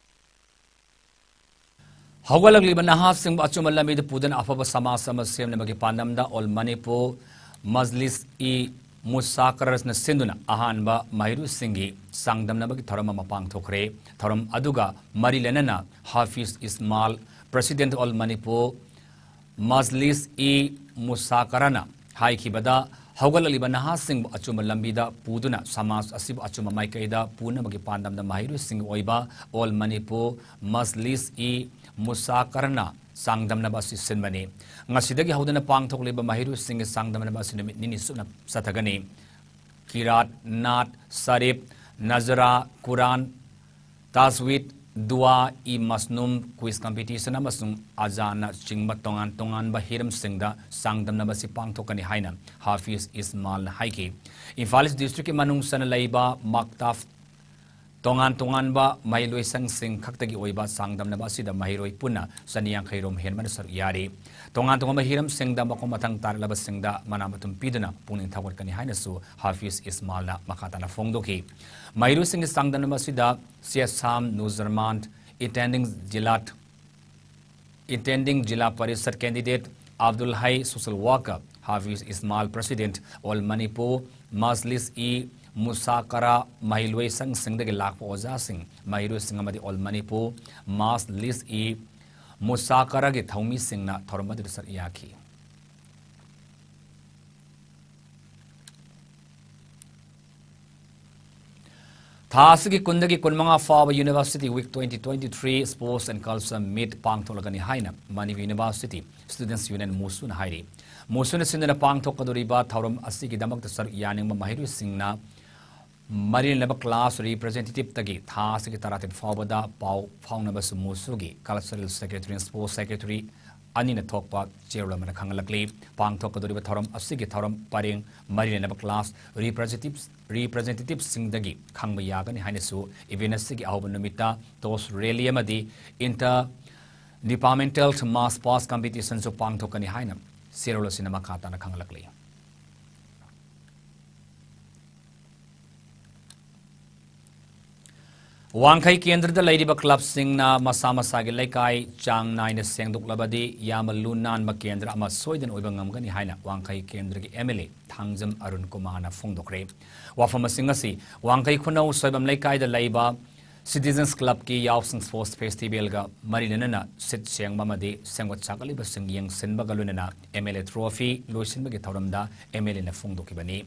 ꯍꯧꯒꯠꯂꯛꯂꯤꯕ ꯅꯍꯥꯁꯤꯡꯕꯨ ꯑꯆꯨꯝꯕ ꯂꯝꯕꯤꯗ ꯄꯨꯗꯨꯅ ꯑꯐꯕ ꯁꯃꯥꯖ ꯑꯃ ꯁꯦꯝꯅꯕꯒꯤ ꯄꯥꯟꯗꯝꯗ ꯑꯣꯜ ꯃꯅꯤꯄꯨꯔ ꯃꯖꯂꯤꯁ ꯏ ꯃꯨꯁꯥꯀꯔꯁꯅ ꯁꯤꯟꯗꯨꯅ ꯑꯍꯥꯟꯕ ꯃꯍꯩꯔꯣꯏꯁꯤꯡꯒꯤ ꯆꯥꯡꯗꯝꯅꯕꯒꯤ ꯊꯧꯔꯝ ꯑꯃ ꯄꯥꯡꯊꯣꯛꯈ꯭ꯔꯦ꯫ ꯊꯧꯔꯝ ꯑꯗꯨꯒ ꯃꯔꯤ ꯂꯩꯅꯅ ꯍꯥꯐꯤꯖ ꯏꯁꯃꯥꯜ, president all Manipur Majlis E ꯃꯨꯁꯥꯀꯔꯥꯅ ꯍꯥꯏꯈꯤꯕꯗ, ꯍꯧꯒꯠꯂꯛꯂꯤꯕ ꯅꯍꯥꯁꯤꯡꯕꯨ ꯑꯆꯨꯝꯕ ꯂꯝꯕꯤꯗ ꯄꯨꯗꯨꯅ ꯁꯃꯥꯖ ꯑꯁꯤꯕꯨ ꯑꯆꯨꯝꯕ ꯃꯥꯏꯀꯩꯗ ꯄꯨꯅꯕꯒꯤ ꯄꯥꯟꯗꯝꯗ ꯃꯍꯩꯔꯣꯏꯁꯤꯡꯒꯤ ꯑꯣꯏꯕ ꯑꯣꯜ ꯃꯅꯤꯄꯨꯔ ꯃꯖꯂꯤꯁ ꯏ ꯃꯨꯁꯥꯀꯔꯥꯅ ꯆꯥꯡꯗꯝꯅꯕ ꯑꯁꯤ ꯁꯤꯟꯕꯅꯤ꯫ ꯉꯁꯤꯗꯒꯤ ꯍꯧꯗꯨꯅ ꯄꯥꯡꯊꯣꯛꯂꯤꯕ ꯃꯍꯩꯔꯣꯏꯁꯤꯡꯒꯤ ꯆꯥꯡꯗꯝꯅꯕ ꯑꯁꯤ ꯅꯨꯃꯤꯠ ꯅꯤꯅꯤ ꯆꯨꯞꯅ ꯆꯠꯊꯒꯅꯤ꯫ ꯀꯤꯔꯥꯠ, ꯅꯥꯠ, ꯁꯔꯤꯐ, ꯅꯖꯔꯥ, ꯀꯨꯔꯥꯟ, ꯇꯥꯖꯋꯤꯗ, ꯗꯨꯋꯥ, ꯏ ꯃꯁꯅꯨꯝ, ꯀ꯭ꯋꯤꯖ ꯀꯝꯄꯤꯇꯤꯁꯟ ꯑꯃꯁꯨꯡ ꯑꯖꯥꯟꯅꯆꯤꯡꯕ ꯇꯣꯉꯥꯟ ꯇꯣꯉꯥꯟꯕ ꯍꯤꯔꯝꯁꯤꯡꯗ ꯆꯥꯡꯗꯝꯅꯕ ꯑꯁꯤ ꯄꯥꯡꯊꯣꯛꯀꯅꯤ ꯍꯥꯏꯅ ꯍꯥꯐꯤꯖ ꯏꯁꯃꯥꯜꯅ ꯍꯥꯏꯈꯤ꯫ ꯏꯝꯐꯥꯜ ꯏꯁ ꯗꯤꯁꯇ꯭ꯔꯤꯛꯀꯤ ꯃꯅꯨꯡ ꯆꯟꯅ ꯂꯩꯕ ꯃꯛꯇꯥꯐ ꯇꯣꯉꯥꯟ ꯇꯣꯉꯥꯟꯕ ꯃꯍꯩꯂꯣꯏꯁꯪꯁꯤꯡ ꯈꯛꯇꯒꯤ ꯑꯣꯏꯕ ꯆꯥꯡꯗꯝꯅꯕ ꯑꯁꯤꯗ ꯃꯍꯩꯔꯣꯏ ꯄꯨꯟꯅ ꯆꯅꯤ ꯌꯥꯡꯈꯩ ꯔꯣꯝ ꯍꯦꯟꯕꯅ ꯁꯔꯨꯛ ꯌꯥꯔꯤ꯫ ꯇꯣꯉꯥꯟ ꯇꯣꯉꯥꯟꯕ ꯍꯤꯔꯝꯁꯤꯡꯗ ꯃꯈꯣꯡ ꯃꯊꯪ ꯇꯥꯔꯛꯂꯕꯁꯤꯡꯗ ꯃꯅꯥ ꯃꯊꯨꯝ ꯄꯤꯗꯨꯅ ꯄꯨꯛꯅꯤꯡ ꯊꯧꯒꯠꯀꯅꯤ ꯍꯥꯏꯅꯁꯨ ꯍꯥꯐꯤꯖ ꯏꯁꯃꯥꯜꯅ ꯃꯈꯥ ꯇꯥꯅ ꯐꯣꯡꯗꯣꯛꯈꯤ꯫ ꯃꯍꯩꯔꯣꯏꯁꯤꯡꯒꯤ ꯆꯥꯡꯗꯝꯅꯕ ꯑꯁꯤꯗ ꯁꯤꯌꯥꯁꯥꯝ ꯅꯨꯖꯔꯃꯥꯟ, intending ꯖꯤꯂꯥꯠ, intending ꯖꯤꯂꯥ ꯄꯔꯤꯁꯠ candidate, ꯑꯕꯗꯨꯜ ꯍꯩ social worker, ꯍꯥꯐꯤꯖ ꯏꯁꯃꯥꯜ president, All Manipur Majlis-e-Muzakara ꯃꯍꯩꯂꯣꯏ ꯁꯪꯁꯤꯡꯗꯒꯤ ꯂꯥꯛꯄ ꯑꯣꯖꯥꯁꯤꯡ, ꯃꯍꯩꯔꯣꯏꯁꯤꯡ ꯑꯃꯗꯤ All Manipur Majlis-e-Muzakara-ꯒꯤ ꯊꯧꯃꯤꯁꯤꯡꯅ ꯊꯧꯔꯝ ꯑꯗꯨꯗ ꯁꯔꯨꯛ ꯌꯥꯈꯤ꯫ ꯊꯥ ꯑꯁꯤꯒꯤ ꯀꯨꯟꯗꯒꯤ ꯀꯨꯟꯃꯉꯥ ꯐꯥꯎꯕ University Week twenty twenty-three Sports and Culture Meet ꯄꯥꯡꯊꯣꯛꯂꯒꯅꯤ ꯍꯥꯏꯅ ꯃꯅꯤꯄꯨꯔ University Students Union, ꯃꯨꯁꯨꯅ ꯍꯥꯏꯔꯤ꯫ ꯃꯨꯁꯨꯅ ꯁꯤꯟꯗꯨꯅ ꯄꯥꯡꯊꯣꯛꯀꯗꯧꯔꯤꯕ ꯊꯧꯔꯝ ꯑꯁꯤꯒꯤꯗꯃꯛꯇ ꯁꯔꯨꯛ ꯌꯥꯅꯤꯡꯕ ꯃꯍꯩꯔꯣꯏꯁꯤꯡꯅ ꯃꯔꯤ ꯂꯩꯅꯕ class representative-ꯇꯒꯤ ꯊꯥ ꯑꯁꯤꯒꯤ ꯇꯔꯥꯇꯔꯦꯠ ꯐꯥꯎꯕꯗ ꯄꯥꯎ ꯐꯥꯎꯅꯕꯁꯨ ꯃꯨꯁꯨꯒꯤ Cultural Secretary and Sports Secretary ꯑꯅꯤꯅ ꯊꯣꯛꯄ ꯆꯦꯔꯣꯜ ꯑꯃꯅ ꯈꯪꯍꯜꯂꯛꯂꯤ꯫ ꯄꯥꯡꯊꯣꯛꯀꯗꯧꯔꯤꯕ ꯊꯧꯔꯝ ꯑꯁꯤꯒꯤ ꯊꯧꯔꯝ ꯄꯔꯦꯡ ꯃꯔꯤ ꯂꯩꯅꯕ class representatives, representative-ꯁꯤꯡꯗꯒꯤ ꯈꯪꯕ ꯌꯥꯒꯅꯤ ꯍꯥꯏꯅꯁꯨ event ꯑꯁꯤꯒꯤ ꯑꯍꯧꯕ ꯅꯨꯃꯤꯠꯇ toast rally ꯑꯃꯗꯤ inter departmental march past competition-ꯁꯨ ꯄꯥꯡꯊꯣꯛꯀꯅꯤ ꯍꯥꯏꯅ ꯆꯦꯔꯣꯜ ꯑꯁꯤꯅ ꯃꯈꯥ ꯇꯥꯅ ꯈꯪꯍꯜꯂꯛꯂꯤ꯫ ꯋꯥꯡꯈꯩ ꯀꯦꯟꯗ꯭ꯔꯗ ꯂꯩꯔꯤꯕ club-ꯁꯤꯡꯅ ꯃꯁꯥ ꯃꯁꯥꯒꯤ ꯂꯩꯀꯥꯏ ꯆꯥꯡ ꯅꯥꯏꯅ ꯁꯦꯡꯗꯣꯛꯂꯕꯗꯤ ꯌꯥꯝꯅ ꯂꯨ ꯅꯥꯟꯕ ꯀꯦꯟꯗ꯭ꯔ ꯑꯃ ꯁꯣꯏꯗꯅ ꯑꯣꯏꯕ ꯉꯝꯒꯅꯤ ꯍꯥꯏꯅ ꯋꯥꯡꯈꯩ ꯀꯦꯟꯗ꯭ꯔꯒꯤ MLA ꯊꯥꯡꯖꯝ ꯑꯔꯨꯟ ꯀꯨꯃꯥꯔꯅ ꯐꯣꯡꯗꯣꯛꯈ꯭ꯔꯦ꯫ ꯋꯥꯐꯝ ꯑꯁꯤꯡ ꯑꯁꯤ ꯋꯥꯡꯈꯩ ꯈꯨꯅꯧ ꯁꯣꯏꯕꯝ ꯂꯩꯀꯥꯏꯗ ꯂꯩꯕ Citizens Club-ꯀꯤ ꯌꯥꯎꯁꯪ Sports Festival-ꯒ ꯃꯔꯤ ꯂꯩꯅꯅ ꯁꯤꯠ ꯁꯦꯡꯕ ꯑꯃꯗꯤ ꯁꯦꯝꯒꯠ ꯁꯥꯒꯠꯂꯤꯕꯁꯤꯡ ꯌꯦꯡꯁꯤꯟꯕꯒ ꯂꯣꯏꯅꯅ MLA trophy ꯂꯣꯏꯁꯤꯟꯕꯒꯤ ꯊꯧꯔꯝꯗ MLA-ꯅ ꯐꯣꯡꯗꯣꯛꯈꯤꯕꯅꯤ꯫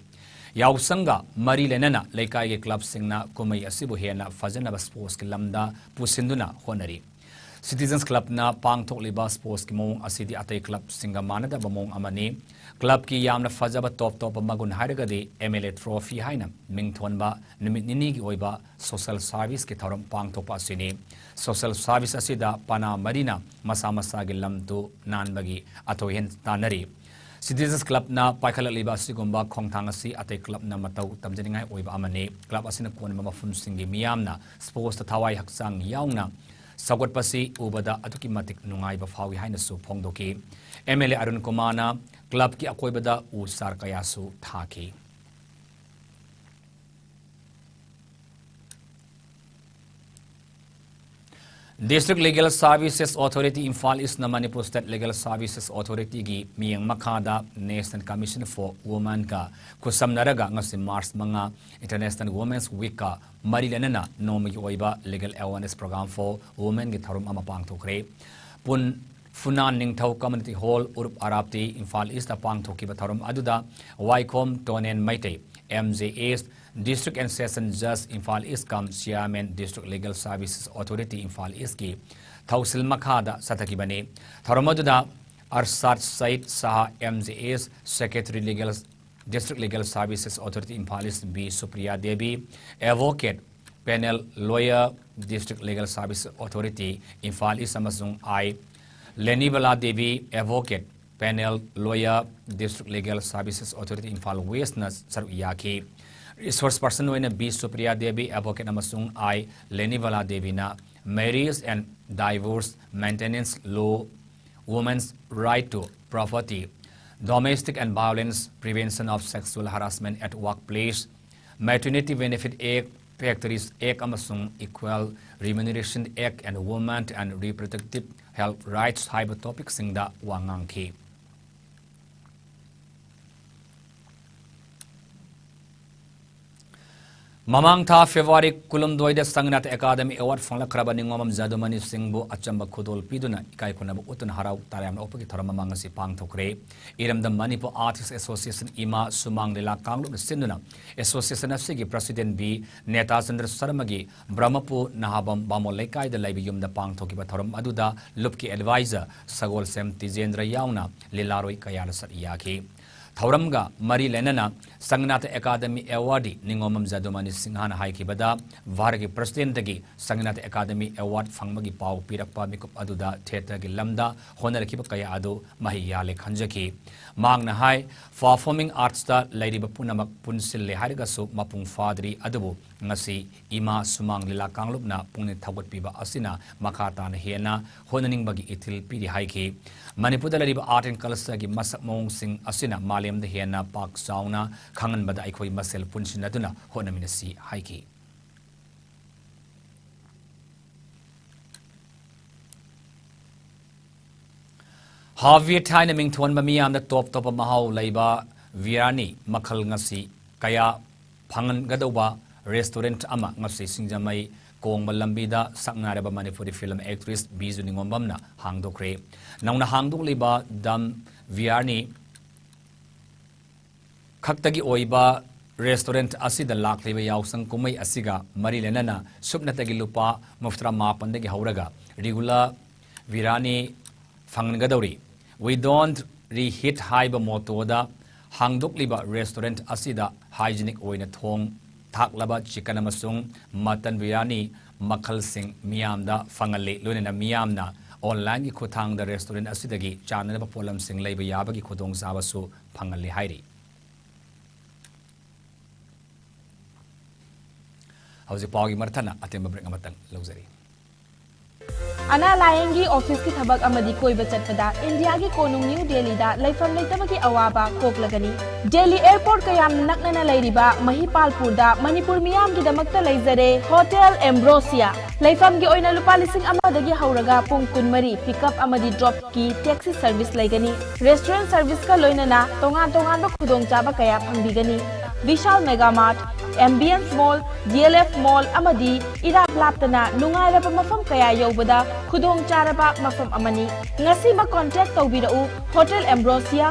ꯌꯥꯎꯁꯪꯒ ꯃꯔꯤ ꯂꯩꯅꯅ ꯂꯩꯀꯥꯏꯒꯤ club-ꯁꯤꯡꯅ ꯀꯨꯝꯍꯩ ꯑꯁꯤꯕꯨ ꯍꯦꯟꯅ ꯐꯖꯅꯕ sports-ꯀꯤ ꯂꯝꯗ ꯄꯨꯁꯤꯟꯗꯨꯅ ꯍꯣꯠꯅꯔꯤ꯫ Citizens Club-ꯅ ꯄꯥꯡꯊꯣꯛꯂꯤꯕ sports-ꯀꯤ ꯃꯑꯣꯡ ꯑꯁꯤꯗꯤ ꯑꯇꯩ club-ꯁꯤꯡꯒ ꯃꯥꯟꯅꯗꯕ ꯃꯑꯣꯡ ꯑꯃꯅꯤ꯫ Club-ꯀꯤ ꯌꯥꯝꯅ ꯐꯖꯕ top ꯇꯣꯞꯄ ꯃꯒꯨꯟ ꯍꯥꯏꯔꯒꯗꯤ MLA trophy ꯍꯥꯏꯅ ꯃꯤꯡꯊꯣꯟꯕ ꯅꯨꯃꯤꯠ ꯅꯤꯅꯤꯒꯤ ꯑꯣꯏꯕ social service-ꯀꯤ ꯊꯧꯔꯝ ꯄꯥꯡꯊꯣꯛꯄ ꯑꯁꯤꯅꯤ꯫ Social service ꯑꯁꯤꯗ ꯄꯅꯥ ꯃꯔꯤꯅ ꯃꯁꯥ ꯃꯁꯥꯒꯤ ꯂꯝꯗꯨ ꯅꯥꯟꯕꯒꯤ ꯑꯊꯣꯏꯍꯦꯟ ꯇꯥꯟꯅꯔꯤ꯫ Citizens Clubꯅ ꯄꯥꯏꯈꯠꯂꯛꯂꯤꯕ ꯑꯁꯤꯒꯨꯝꯕ ꯈꯣꯡꯊꯥꯡ ꯑꯁꯤ ꯑꯇꯩ clubꯅ ꯃꯇꯧ ꯇꯝꯖꯅꯤꯡꯉꯥꯏ ꯑꯣꯏꯕ ꯑꯃꯅꯤ꯫ Club ꯑꯁꯤꯅ ꯀꯣꯟꯕ ꯃꯐꯝꯁꯤꯡꯒꯤ ꯃꯤꯌꯥꯝꯅ sportsꯇ ꯊꯋꯥꯏ ꯍꯛꯆꯥꯡ ꯌꯥꯎꯅ ꯁꯧꯒꯠꯄꯁꯤ ꯎꯕꯗ ꯑꯗꯨꯛꯀꯤ ꯃꯇꯤꯛ ꯅꯨꯡꯉꯥꯏꯕ ꯐꯥꯎꯏ ꯍꯥꯏꯅꯁꯨ ꯐꯣꯡꯗꯣꯛꯈꯤ꯫ MLA ꯑꯔꯨꯟ ꯀꯨꯃꯥꯔꯅ clubꯀꯤ ꯑꯀꯣꯏꯕꯗ ꯎ ꯆꯥꯔ ꯀꯌꯥꯁꯨ ꯊꯥꯈꯤ꯫ District Legal Services Authority Imphal Eastꯅ Manipur State Legal Services Authorityꯒꯤ ꯃꯤꯠꯌꯦꯡ ꯃꯈꯥꯗ National Commission for Womenꯒ ꯈꯨꯠꯁꯝꯅꯔꯒ ꯉꯁꯤ March ꯃꯉꯥ International Women's Weekꯀ ꯃꯔꯤ ꯂꯩꯅꯅ ꯅꯣꯡꯃꯒꯤ ꯑꯣꯏꯕ Legal Awareness Program for Womenꯒꯤ ꯊꯧꯔꯝ ꯑꯃ ꯄꯥꯡꯊꯣꯛꯈ꯭ꯔꯦ꯫ ꯄꯨꯟ ꯐꯨꯅꯥꯟ ꯅꯤꯡꯊꯧ Community Hall, ꯎꯔꯨꯞ ꯑꯔꯥꯞꯇꯤ, ꯏꯝꯐꯥꯜ ꯏꯁꯇ ꯄꯥꯡꯊꯣꯛꯈꯤꯕ ꯊꯧꯔꯝ ꯑꯗꯨꯗ ꯋꯥꯏꯈꯣꯝ ꯇꯣꯅꯦꯟ Meitei, MJS, District and Session Judge, Imphal East cum Chairman, District Legal Services Authority, Imphal Eastꯀꯤ ꯊꯧꯁꯤꯜ ꯃꯈꯥꯗ ꯆꯠꯊꯈꯤꯕꯅꯤ꯫ ꯊꯧꯔꯝ ꯑꯗꯨꯗ ꯑꯔꯁꯥꯗ ꯁꯌꯤꯗ ꯁꯍꯥ, MJS, Secretary Legal, District Legal Services Authority, Imphal East, B Supriya Devi, Advocate Panel Lawyer, District Legal Services Authority, Imphal East ꯑꯃꯁꯨꯡ I Lenibala Devi, Advocate Panel Lawyer, District Legal Services Authority, Imphal Westꯅ ꯁꯔꯨꯛ ꯌꯥꯈꯤ꯫ Resource Person ꯑꯣꯏꯅ B Supriya Devi, Advocate ꯑꯃꯁꯨꯡ I Lenibala Deviꯅ Marriage and Divorce, Maintenance Law, Women's Right to Property, Domestic and Violence, Prevention of Sexual Harassment at Workplace, Maternity Benefit Act, Factories Act ꯑꯃꯁꯨꯡ Equal Remuneration Act and Women and Reproductive Health Rights ꯍꯥꯏꯕ topicꯁꯤꯡꯗ ꯋꯥ ꯉꯥꯡꯈꯤ꯫ ꯃꯃꯥꯡ ꯊꯥ February ꯀꯨꯟꯍꯨꯝꯗꯣꯏꯗ ꯁꯪꯒꯅꯥꯊ academy award ꯐꯪꯂꯛꯈ꯭ꯔꯕ ꯅꯤꯉꯣꯝꯕꯝ ꯖꯥꯗꯨꯃꯅꯤ ꯁꯤꯡꯕꯨ ꯑꯆꯝꯕ ꯈꯨꯗꯣꯜ ꯄꯤꯗꯨꯅ ꯏꯀꯥꯏ ꯈꯨꯝꯅꯕ ꯎꯠꯇꯨꯅ ꯍꯔꯥꯎ ꯇꯌꯥꯝꯅ ꯑꯣꯛꯄꯒꯤ ꯊꯧꯔꯝ ꯑꯃ ꯉꯁꯤ ꯄꯥꯡꯊꯣꯛꯈ꯭ꯔꯦ꯫ ꯏꯔꯝꯗꯝ ꯃꯅꯤꯄꯨꯔ Artist Association ꯏꯃꯥ ꯁꯨꯃꯥꯡ ꯂꯤꯂꯥ ꯀꯥꯡꯂꯨꯞꯅ ꯁꯤꯟꯗꯨꯅ association ꯑꯁꯤꯒꯤ president ꯕꯤ ꯅꯦꯇꯥꯆꯟꯗ꯭ꯔ ꯁꯔꯃꯒꯤ ꯕ꯭ꯔꯍꯃꯄꯨꯔ ꯅꯍꯥꯕꯝ ꯕꯥꯃꯣꯟ ꯂꯩꯀꯥꯏꯗ ꯂꯩꯕ ꯌꯨꯝꯗ ꯄꯥꯡꯊꯣꯛꯈꯤꯕ ꯊꯧꯔꯝ ꯑꯗꯨꯗ ꯂꯨꯞꯀꯤ advisor ꯁꯒꯣꯜꯁꯦꯝ ꯇꯤꯖꯦꯟꯗ꯭ꯔ ꯌꯥꯎꯅ ꯂꯤꯂꯥꯔꯣꯏ ꯀꯌꯥꯅ ꯁꯔꯨꯛ ꯌꯥꯈꯤ꯫ ꯊꯧꯔꯝꯒ ꯃꯔꯤ ꯂꯩꯅꯅ ꯁꯪꯒꯅꯥꯊ ꯑꯦꯀꯥꯗꯃꯤ ꯑꯦꯋꯥꯔꯗꯤ ꯅꯤꯉꯣꯝꯕꯝ ꯖꯗꯨꯃꯅꯤ ꯁꯤꯡꯍꯅ ꯍꯥꯏꯈꯤꯕꯗ, ꯚꯥꯔꯠꯀꯤ ꯄ꯭ꯔꯁꯤꯗꯦꯟꯗꯒꯤ ꯁꯪꯒꯅꯥꯊ ꯑꯦꯀꯥꯗꯃꯤ ꯑꯦꯋꯥꯔꯗ ꯐꯪꯕꯒꯤ ꯄꯥꯎ ꯄꯤꯔꯛꯄ ꯃꯤꯀꯨꯞ ꯑꯗꯨꯗ ꯊꯤꯌꯦꯇꯔꯒꯤ ꯂꯝꯗ ꯍꯣꯠꯅꯔꯛꯈꯤꯕ ꯀꯌꯥ ꯑꯗꯨ ꯃꯍꯩ ꯌꯥꯜꯂꯦ ꯈꯟꯖꯈꯤ꯫ ꯃꯍꯥꯛꯅ ꯍꯥꯏ, ꯄꯔꯐꯣꯔꯃꯤꯡ ꯑꯥꯔꯠꯁꯇ ꯂꯩꯔꯤꯕ ꯄꯨꯝꯅꯃꯛ ꯄꯨꯟꯁꯤꯜꯂꯦ ꯍꯥꯏꯔꯒꯁꯨ ꯃꯄꯨꯡ ꯐꯥꯗ꯭ꯔꯤ, ꯑꯗꯨꯕꯨ ꯉꯁꯤ ꯏꯃꯥ ꯁꯨꯃꯥꯡ ꯂꯤꯂꯥ ꯀꯥꯡꯂꯨꯞꯅ ꯄꯨꯛꯅꯤꯡ ꯊꯧꯒꯠꯄꯤꯕ ꯑꯁꯤꯅ ꯃꯈꯥ ꯇꯥꯅ ꯍꯦꯟꯅ ꯍꯣꯠꯅꯅꯤꯡꯕꯒꯤ ꯏꯊꯤꯜ ꯄꯤꯔꯤ ꯍꯥꯏꯈꯤ꯫ ꯃꯅꯤꯄꯨꯔꯗ ꯂꯩꯔꯤꯕ ꯑꯥꯔꯠ ꯑꯦꯟ ꯀꯜꯆꯔꯒꯤ ꯃꯁꯛ ꯃꯑꯣꯡꯁꯤꯡ ꯑꯁꯤꯅ ꯃꯥꯂꯦꯝꯗ ꯍꯦꯟꯅ ꯄꯥꯛ ꯆꯥꯎꯅ ꯈꯪꯍꯟꯕꯗ ꯑꯩꯈꯣꯏ ꯃꯁꯦꯜ ꯄꯨꯟꯁꯤꯟꯅꯗꯨꯅ ꯍꯣꯠꯅꯃꯤꯟꯅꯁꯤ ꯍꯥꯏꯈꯤ꯫ ꯍꯥꯕꯤꯠ ꯍꯥꯏꯅ ꯃꯤꯡꯊꯣꯟꯕ ꯃꯤꯌꯥꯝꯅ ꯇꯣꯞ ꯇꯣꯞꯄ ꯃꯍꯥꯎ ꯂꯩꯕ ꯕꯤꯔꯌꯥꯅꯤ ꯃꯈꯜ ꯉꯁꯤ ꯀꯌꯥ ꯐꯪꯍꯟꯒꯗꯧꯕ ꯔꯦꯁꯇꯨꯔꯦꯟꯠ ꯑꯃ ꯉꯁꯤ ꯁꯤꯡꯖꯃꯩ ꯀꯣꯡꯕ ꯂꯝꯕꯤꯗ ꯁꯛꯅꯥꯏꯔꯕ ꯃꯅꯤꯄꯨꯔꯤ ꯐꯤꯂꯝ ꯑꯦꯛꯇ꯭ꯔꯦꯁ ꯕꯤꯖꯨ ꯅꯤꯉꯣꯝꯕꯝꯅ ꯍꯥꯡꯗꯣꯛꯈ꯭ꯔꯦ꯫ ꯅꯧꯅ ꯍꯥꯡꯗꯣꯛꯂꯤꯕ ꯗꯝ ꯕꯤꯔꯌꯥꯅꯤ ꯈꯛꯇꯒꯤ ꯑꯣꯏꯕ ꯔꯦꯁꯇꯨꯔꯦꯟꯠ ꯑꯁꯤꯗ ꯂꯥꯛꯂꯤꯕ ꯌꯥꯎꯁꯪ ꯀꯨꯝꯍꯩ ꯑꯁꯤꯒ ꯃꯔꯤ ꯂꯩꯅꯅ ꯁꯨꯞꯅꯇꯒꯤ ꯂꯨꯄꯥ ꯃꯔꯤꯐꯨꯇꯔꯥ ꯃꯥꯄꯟꯗꯒꯤ ꯍꯧꯔꯒ ꯔꯤꯒꯨꯂꯔ ꯕꯤꯔꯌꯥꯅꯤ ꯐꯪꯍꯟꯒꯗꯧꯔꯤ꯫ "We don't reheat" ꯍꯥꯏꯕ ꯃꯣꯇꯣꯗ ꯍꯥꯡꯗꯣꯛꯂꯤꯕ ꯔꯦꯁꯇꯨꯔꯦꯟꯠ ꯑꯁꯤꯗ ꯍꯥꯏꯖꯤꯅꯤꯛ ꯑꯣꯏꯅ ꯊꯣꯡ ꯊꯥꯛꯂꯕ ꯆꯤꯀꯟ ꯑꯃꯁꯨꯡ ꯃꯇꯟ ꯕꯤꯔꯌꯥꯅꯤ ꯃꯈꯜꯁꯤꯡ ꯃꯤꯌꯥꯝꯗ ꯐꯪꯍꯜꯂꯤ꯫ ꯂꯣꯏꯅꯅ ꯃꯤꯌꯥꯝꯅ ꯑꯣꯟꯂꯥꯏꯟꯒꯤ ꯈꯨꯠꯊꯥꯡꯗ ꯔꯦꯁꯇꯨꯔꯦꯟꯠ ꯑꯁꯤꯗꯒꯤ ꯆꯥꯅꯅꯕ ꯄꯣꯠꯂꯝꯁꯤꯡ ꯂꯩꯕ ꯌꯥꯕꯒꯤ ꯈꯨꯗꯣꯡꯆꯥꯕꯁꯨ ꯐꯪꯍꯜꯂꯤ ꯍꯥꯏꯔꯤ꯫ ꯍꯧꯖꯤꯛ ꯄꯥꯎꯒꯤ ꯃꯔꯊꯅ ꯑꯇꯦꯟꯕ ꯕ꯭ꯔꯦꯛ ꯑꯃꯇꯪ ꯂꯧꯖꯔꯤ꯫ ꯑꯅꯥ ꯂꯥꯌꯦꯡꯒꯤ ꯑꯣꯐꯤꯁꯀꯤ ꯊꯕꯛ ꯑꯃꯗꯤ ꯀꯣꯏꯕ ꯆꯠꯄꯗ ꯏꯟꯗꯤꯌꯥꯒꯤ ꯀꯣꯅꯨꯡ ꯅ꯭ꯌꯨ ꯗꯦꯜꯂꯤꯗ ꯂꯩꯐꯝ ꯂꯩꯇꯕꯒꯤ ꯑꯋꯥꯕ ꯀꯣꯛꯂꯒꯅꯤ꯫ ꯗꯦꯜꯂꯤ ꯑꯦꯌꯔꯄꯣꯔꯠꯀ ꯌꯥꯝꯅ ꯅꯛꯅꯅ ꯂꯩꯔꯤꯕ ꯃꯍꯤꯄꯥꯜꯄꯨꯔꯗ ꯃꯅꯤꯄꯨꯔ ꯃꯤꯌꯥꯝꯒꯤꯗꯃꯛꯇ ꯂꯩꯖꯔꯦ ꯍꯣꯇꯦꯜ ꯑꯦꯝꯕ꯭ꯔꯣꯁꯤꯌꯥ꯫ ꯂꯩꯐꯝꯒꯤ ꯑꯣꯏꯅ ꯂꯨꯄꯥ ꯂꯤꯁꯤꯡ ꯑꯃꯗꯒꯤ ꯍꯧꯔꯒ ꯄꯨꯡ ꯀꯨꯟꯃꯔꯤ ꯄꯤꯛꯑꯞ ꯑꯃꯗꯤ ꯗ꯭ꯔꯣꯞꯀꯤ ꯇꯦꯛꯁꯤ ꯁꯔꯚꯤꯁ ꯂꯩꯒꯅꯤ꯫ ꯔꯦꯁꯇꯨꯔꯦꯟꯠ ꯁꯔꯚꯤꯁꯀ ꯂꯣꯏꯅꯅ ꯇꯣꯉꯥꯟ ꯇꯣꯉꯥꯟꯕ ꯈꯨꯗꯣꯡꯆꯥꯕ ꯀꯌꯥ ꯐꯪꯕꯤꯒꯅꯤ꯫ ꯚꯤꯁꯥꯜ ꯃꯦꯒꯥ ꯃꯥꯔꯠ, ꯑꯦꯝꯕꯤꯌꯟꯁ ꯃꯣꯜ, ꯗꯤ ꯑꯦꯜ ꯑꯦꯐ ꯃꯣꯜ ꯑꯃꯗꯤ ꯏꯔꯥꯞ ꯂꯥꯞꯇꯅ ꯅꯨꯡꯉꯥꯏꯔꯕ ꯃꯐꯝ ꯀꯌꯥ ꯌꯧꯕꯗ ꯈꯨꯗꯣꯡꯆꯥꯔꯕ ꯃꯐꯝ ꯑꯃꯅꯤ꯫ ꯉꯁꯤꯃꯛ ꯀꯣꯟꯇꯦꯛ ꯇꯧꯕꯤꯔꯛꯎ꯫ Hotel Ambrosia,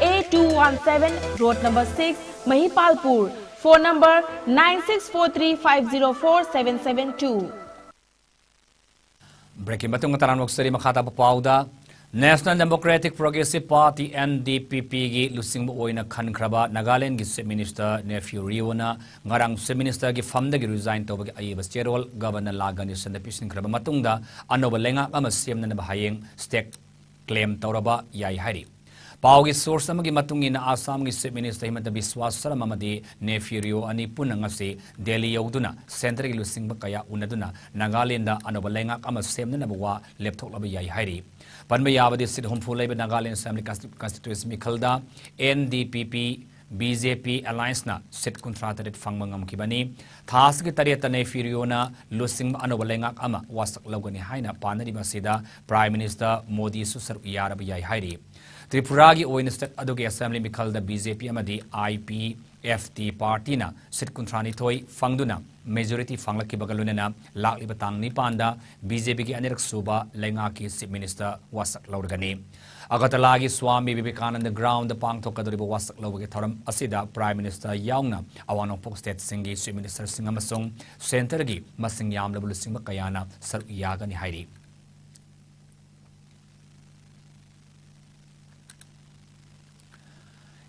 A two one seven, road number six, Mahipalpur. Phone number nine six four three five zero four seven seven two. ꯕ꯭ꯔꯦꯛꯀꯤ ꯃꯇꯨꯡꯗ ꯇꯔꯥꯝꯅ ꯑꯣꯛꯆꯔꯤ꯫ ꯃꯈꯥ ꯇꯥꯕ ꯄꯥꯎꯗ, National Democratic Progressive Party, N D P P ꯒꯤ ꯂꯨꯆꯤꯡꯕ ꯑꯣꯏꯅ ꯈꯟꯈ꯭ꯔꯕ ꯅꯥꯒꯥꯂꯦꯟꯗꯒꯤ Chief Minister Neiphiu Rioꯅ ꯉꯔꯥꯡ Chief Ministerꯒꯤ ꯐꯝꯗꯒꯤ resign ꯇꯧꯕꯒꯤ ꯑꯏꯕ ꯆꯦꯔꯣꯜ Governor ꯂꯥ ꯒꯅꯦꯁꯟꯗ ꯄꯤꯁꯤꯟꯈ꯭ꯔꯕ ꯃꯇꯨꯡꯗ ꯑꯅꯧꯕ ꯂꯩꯉꯥꯛ ꯑꯃ ꯁꯦꯝꯅꯅꯕ ꯍꯌꯦꯡ stake claim ꯇꯧꯔꯕ ꯌꯥꯏ ꯍꯥꯏꯔꯤ꯫ ꯄꯥꯎꯒꯤ source ꯑꯃꯒꯤ ꯃꯇꯨꯡ ꯏꯟꯅ, ꯑꯁꯥꯝꯒꯤ Chief Minister ꯍꯤꯃꯟꯇ ꯕꯤꯁ꯭ꯋꯥ ꯁꯔꯃ ꯑꯃꯗꯤ Neiphiu Rio ꯑꯅꯤ ꯄꯨꯟꯅ ꯉꯁꯤ ꯗꯦꯜꯂꯤ ꯌꯧꯗꯨꯅ centreꯒꯤ ꯂꯨꯆꯤꯡꯕ ꯀꯌꯥ ꯎꯅꯗꯨꯅ ꯅꯥꯒꯥꯂꯦꯟꯗ ꯑꯅꯧꯕ ꯂꯩꯉꯥꯛ ꯑꯃ ꯁꯦꯝꯅꯅꯕ ꯋꯥ ꯂꯦꯞꯊꯣꯛꯂꯕ ꯌꯥꯏ ꯍꯥꯏꯔꯤ꯫ ꯄꯟꯕ ꯌꯥꯕꯗꯤ, seat ꯍꯨꯝꯐꯨ ꯂꯩꯕ Nagaland Assembly consti-, constituency ꯃꯤꯈꯜꯗ N D P P, B J P allianceꯅ seat ꯀꯨꯟꯊ꯭ꯔꯥ ꯇꯔꯦꯠ ꯐꯪꯕ ꯉꯝꯈꯤꯕꯅꯤ꯫ ꯊꯥ ꯑꯁꯤꯒꯤ ꯇꯔꯦꯠꯇ Neiphiu Rioꯅ ꯂꯨꯆꯤꯡꯕ ꯑꯅꯧꯕ ꯂꯩꯉꯥꯛ ꯑꯃ ꯋꯥꯁꯛ ꯂꯧꯒꯅꯤ ꯍꯥꯏꯅ ꯄꯥꯅꯔꯤꯕ ꯑꯁꯤꯗ Prime Minister ꯃꯣꯗꯤꯁꯨ ꯁꯔꯨꯛ ꯌꯥꯔꯕ ꯌꯥꯏ ꯍꯥꯏꯔꯤ꯫ ꯇ꯭ꯔꯤꯄꯨꯔꯥꯒꯤ ꯑꯣꯏꯅ state ꯑꯗꯨꯒꯤ Assembly ꯃꯤꯈꯜꯗ B J P ꯑꯃꯗꯤ I P F T partyꯅ seat ꯀꯨꯟꯊ꯭ꯔꯥ ꯅꯤꯊꯣꯏ ꯐꯪꯗꯨꯅ majority ꯐꯪꯂꯛꯈꯤꯕꯒ ꯂꯣꯏꯅꯅ ꯂꯥꯛꯂꯤꯕ ꯇꯥꯡ ꯅꯤꯄꯥꯟꯗ B J Pꯒꯤ ꯑꯅꯤꯔꯛ ꯁꯨꯕ ꯂꯩꯉꯥꯛꯀꯤ Chief Minister ꯋꯥꯁꯛ ꯂꯧꯔꯒꯅꯤ꯫ ꯑꯒꯔꯇꯂꯥꯒꯤ ꯁ꯭ꯋꯥꯃꯤ ꯕꯤꯕꯦꯀꯥꯅꯟꯗ groundꯗ ꯄꯥꯡꯊꯣꯛꯀꯗꯧꯔꯤꯕ ꯋꯥꯁꯛ ꯂꯧꯕꯒꯤ ꯊꯧꯔꯝ ꯑꯁꯤꯗ Prime Minister ꯌꯥꯎꯅ ꯑꯋꯥꯡ ꯅꯣꯡꯄꯣꯛ stateꯁꯤꯡꯒꯤ Chief Ministerꯁꯤꯡ ꯑꯃꯁꯨꯡ centreꯒꯤ ꯃꯁꯤꯡ ꯌꯥꯝꯂꯕ ꯂꯨꯆꯤꯡꯕ ꯀꯌꯥꯅ ꯁꯔꯨꯛ ꯌꯥꯒꯅꯤ ꯍꯥꯏꯔꯤ꯫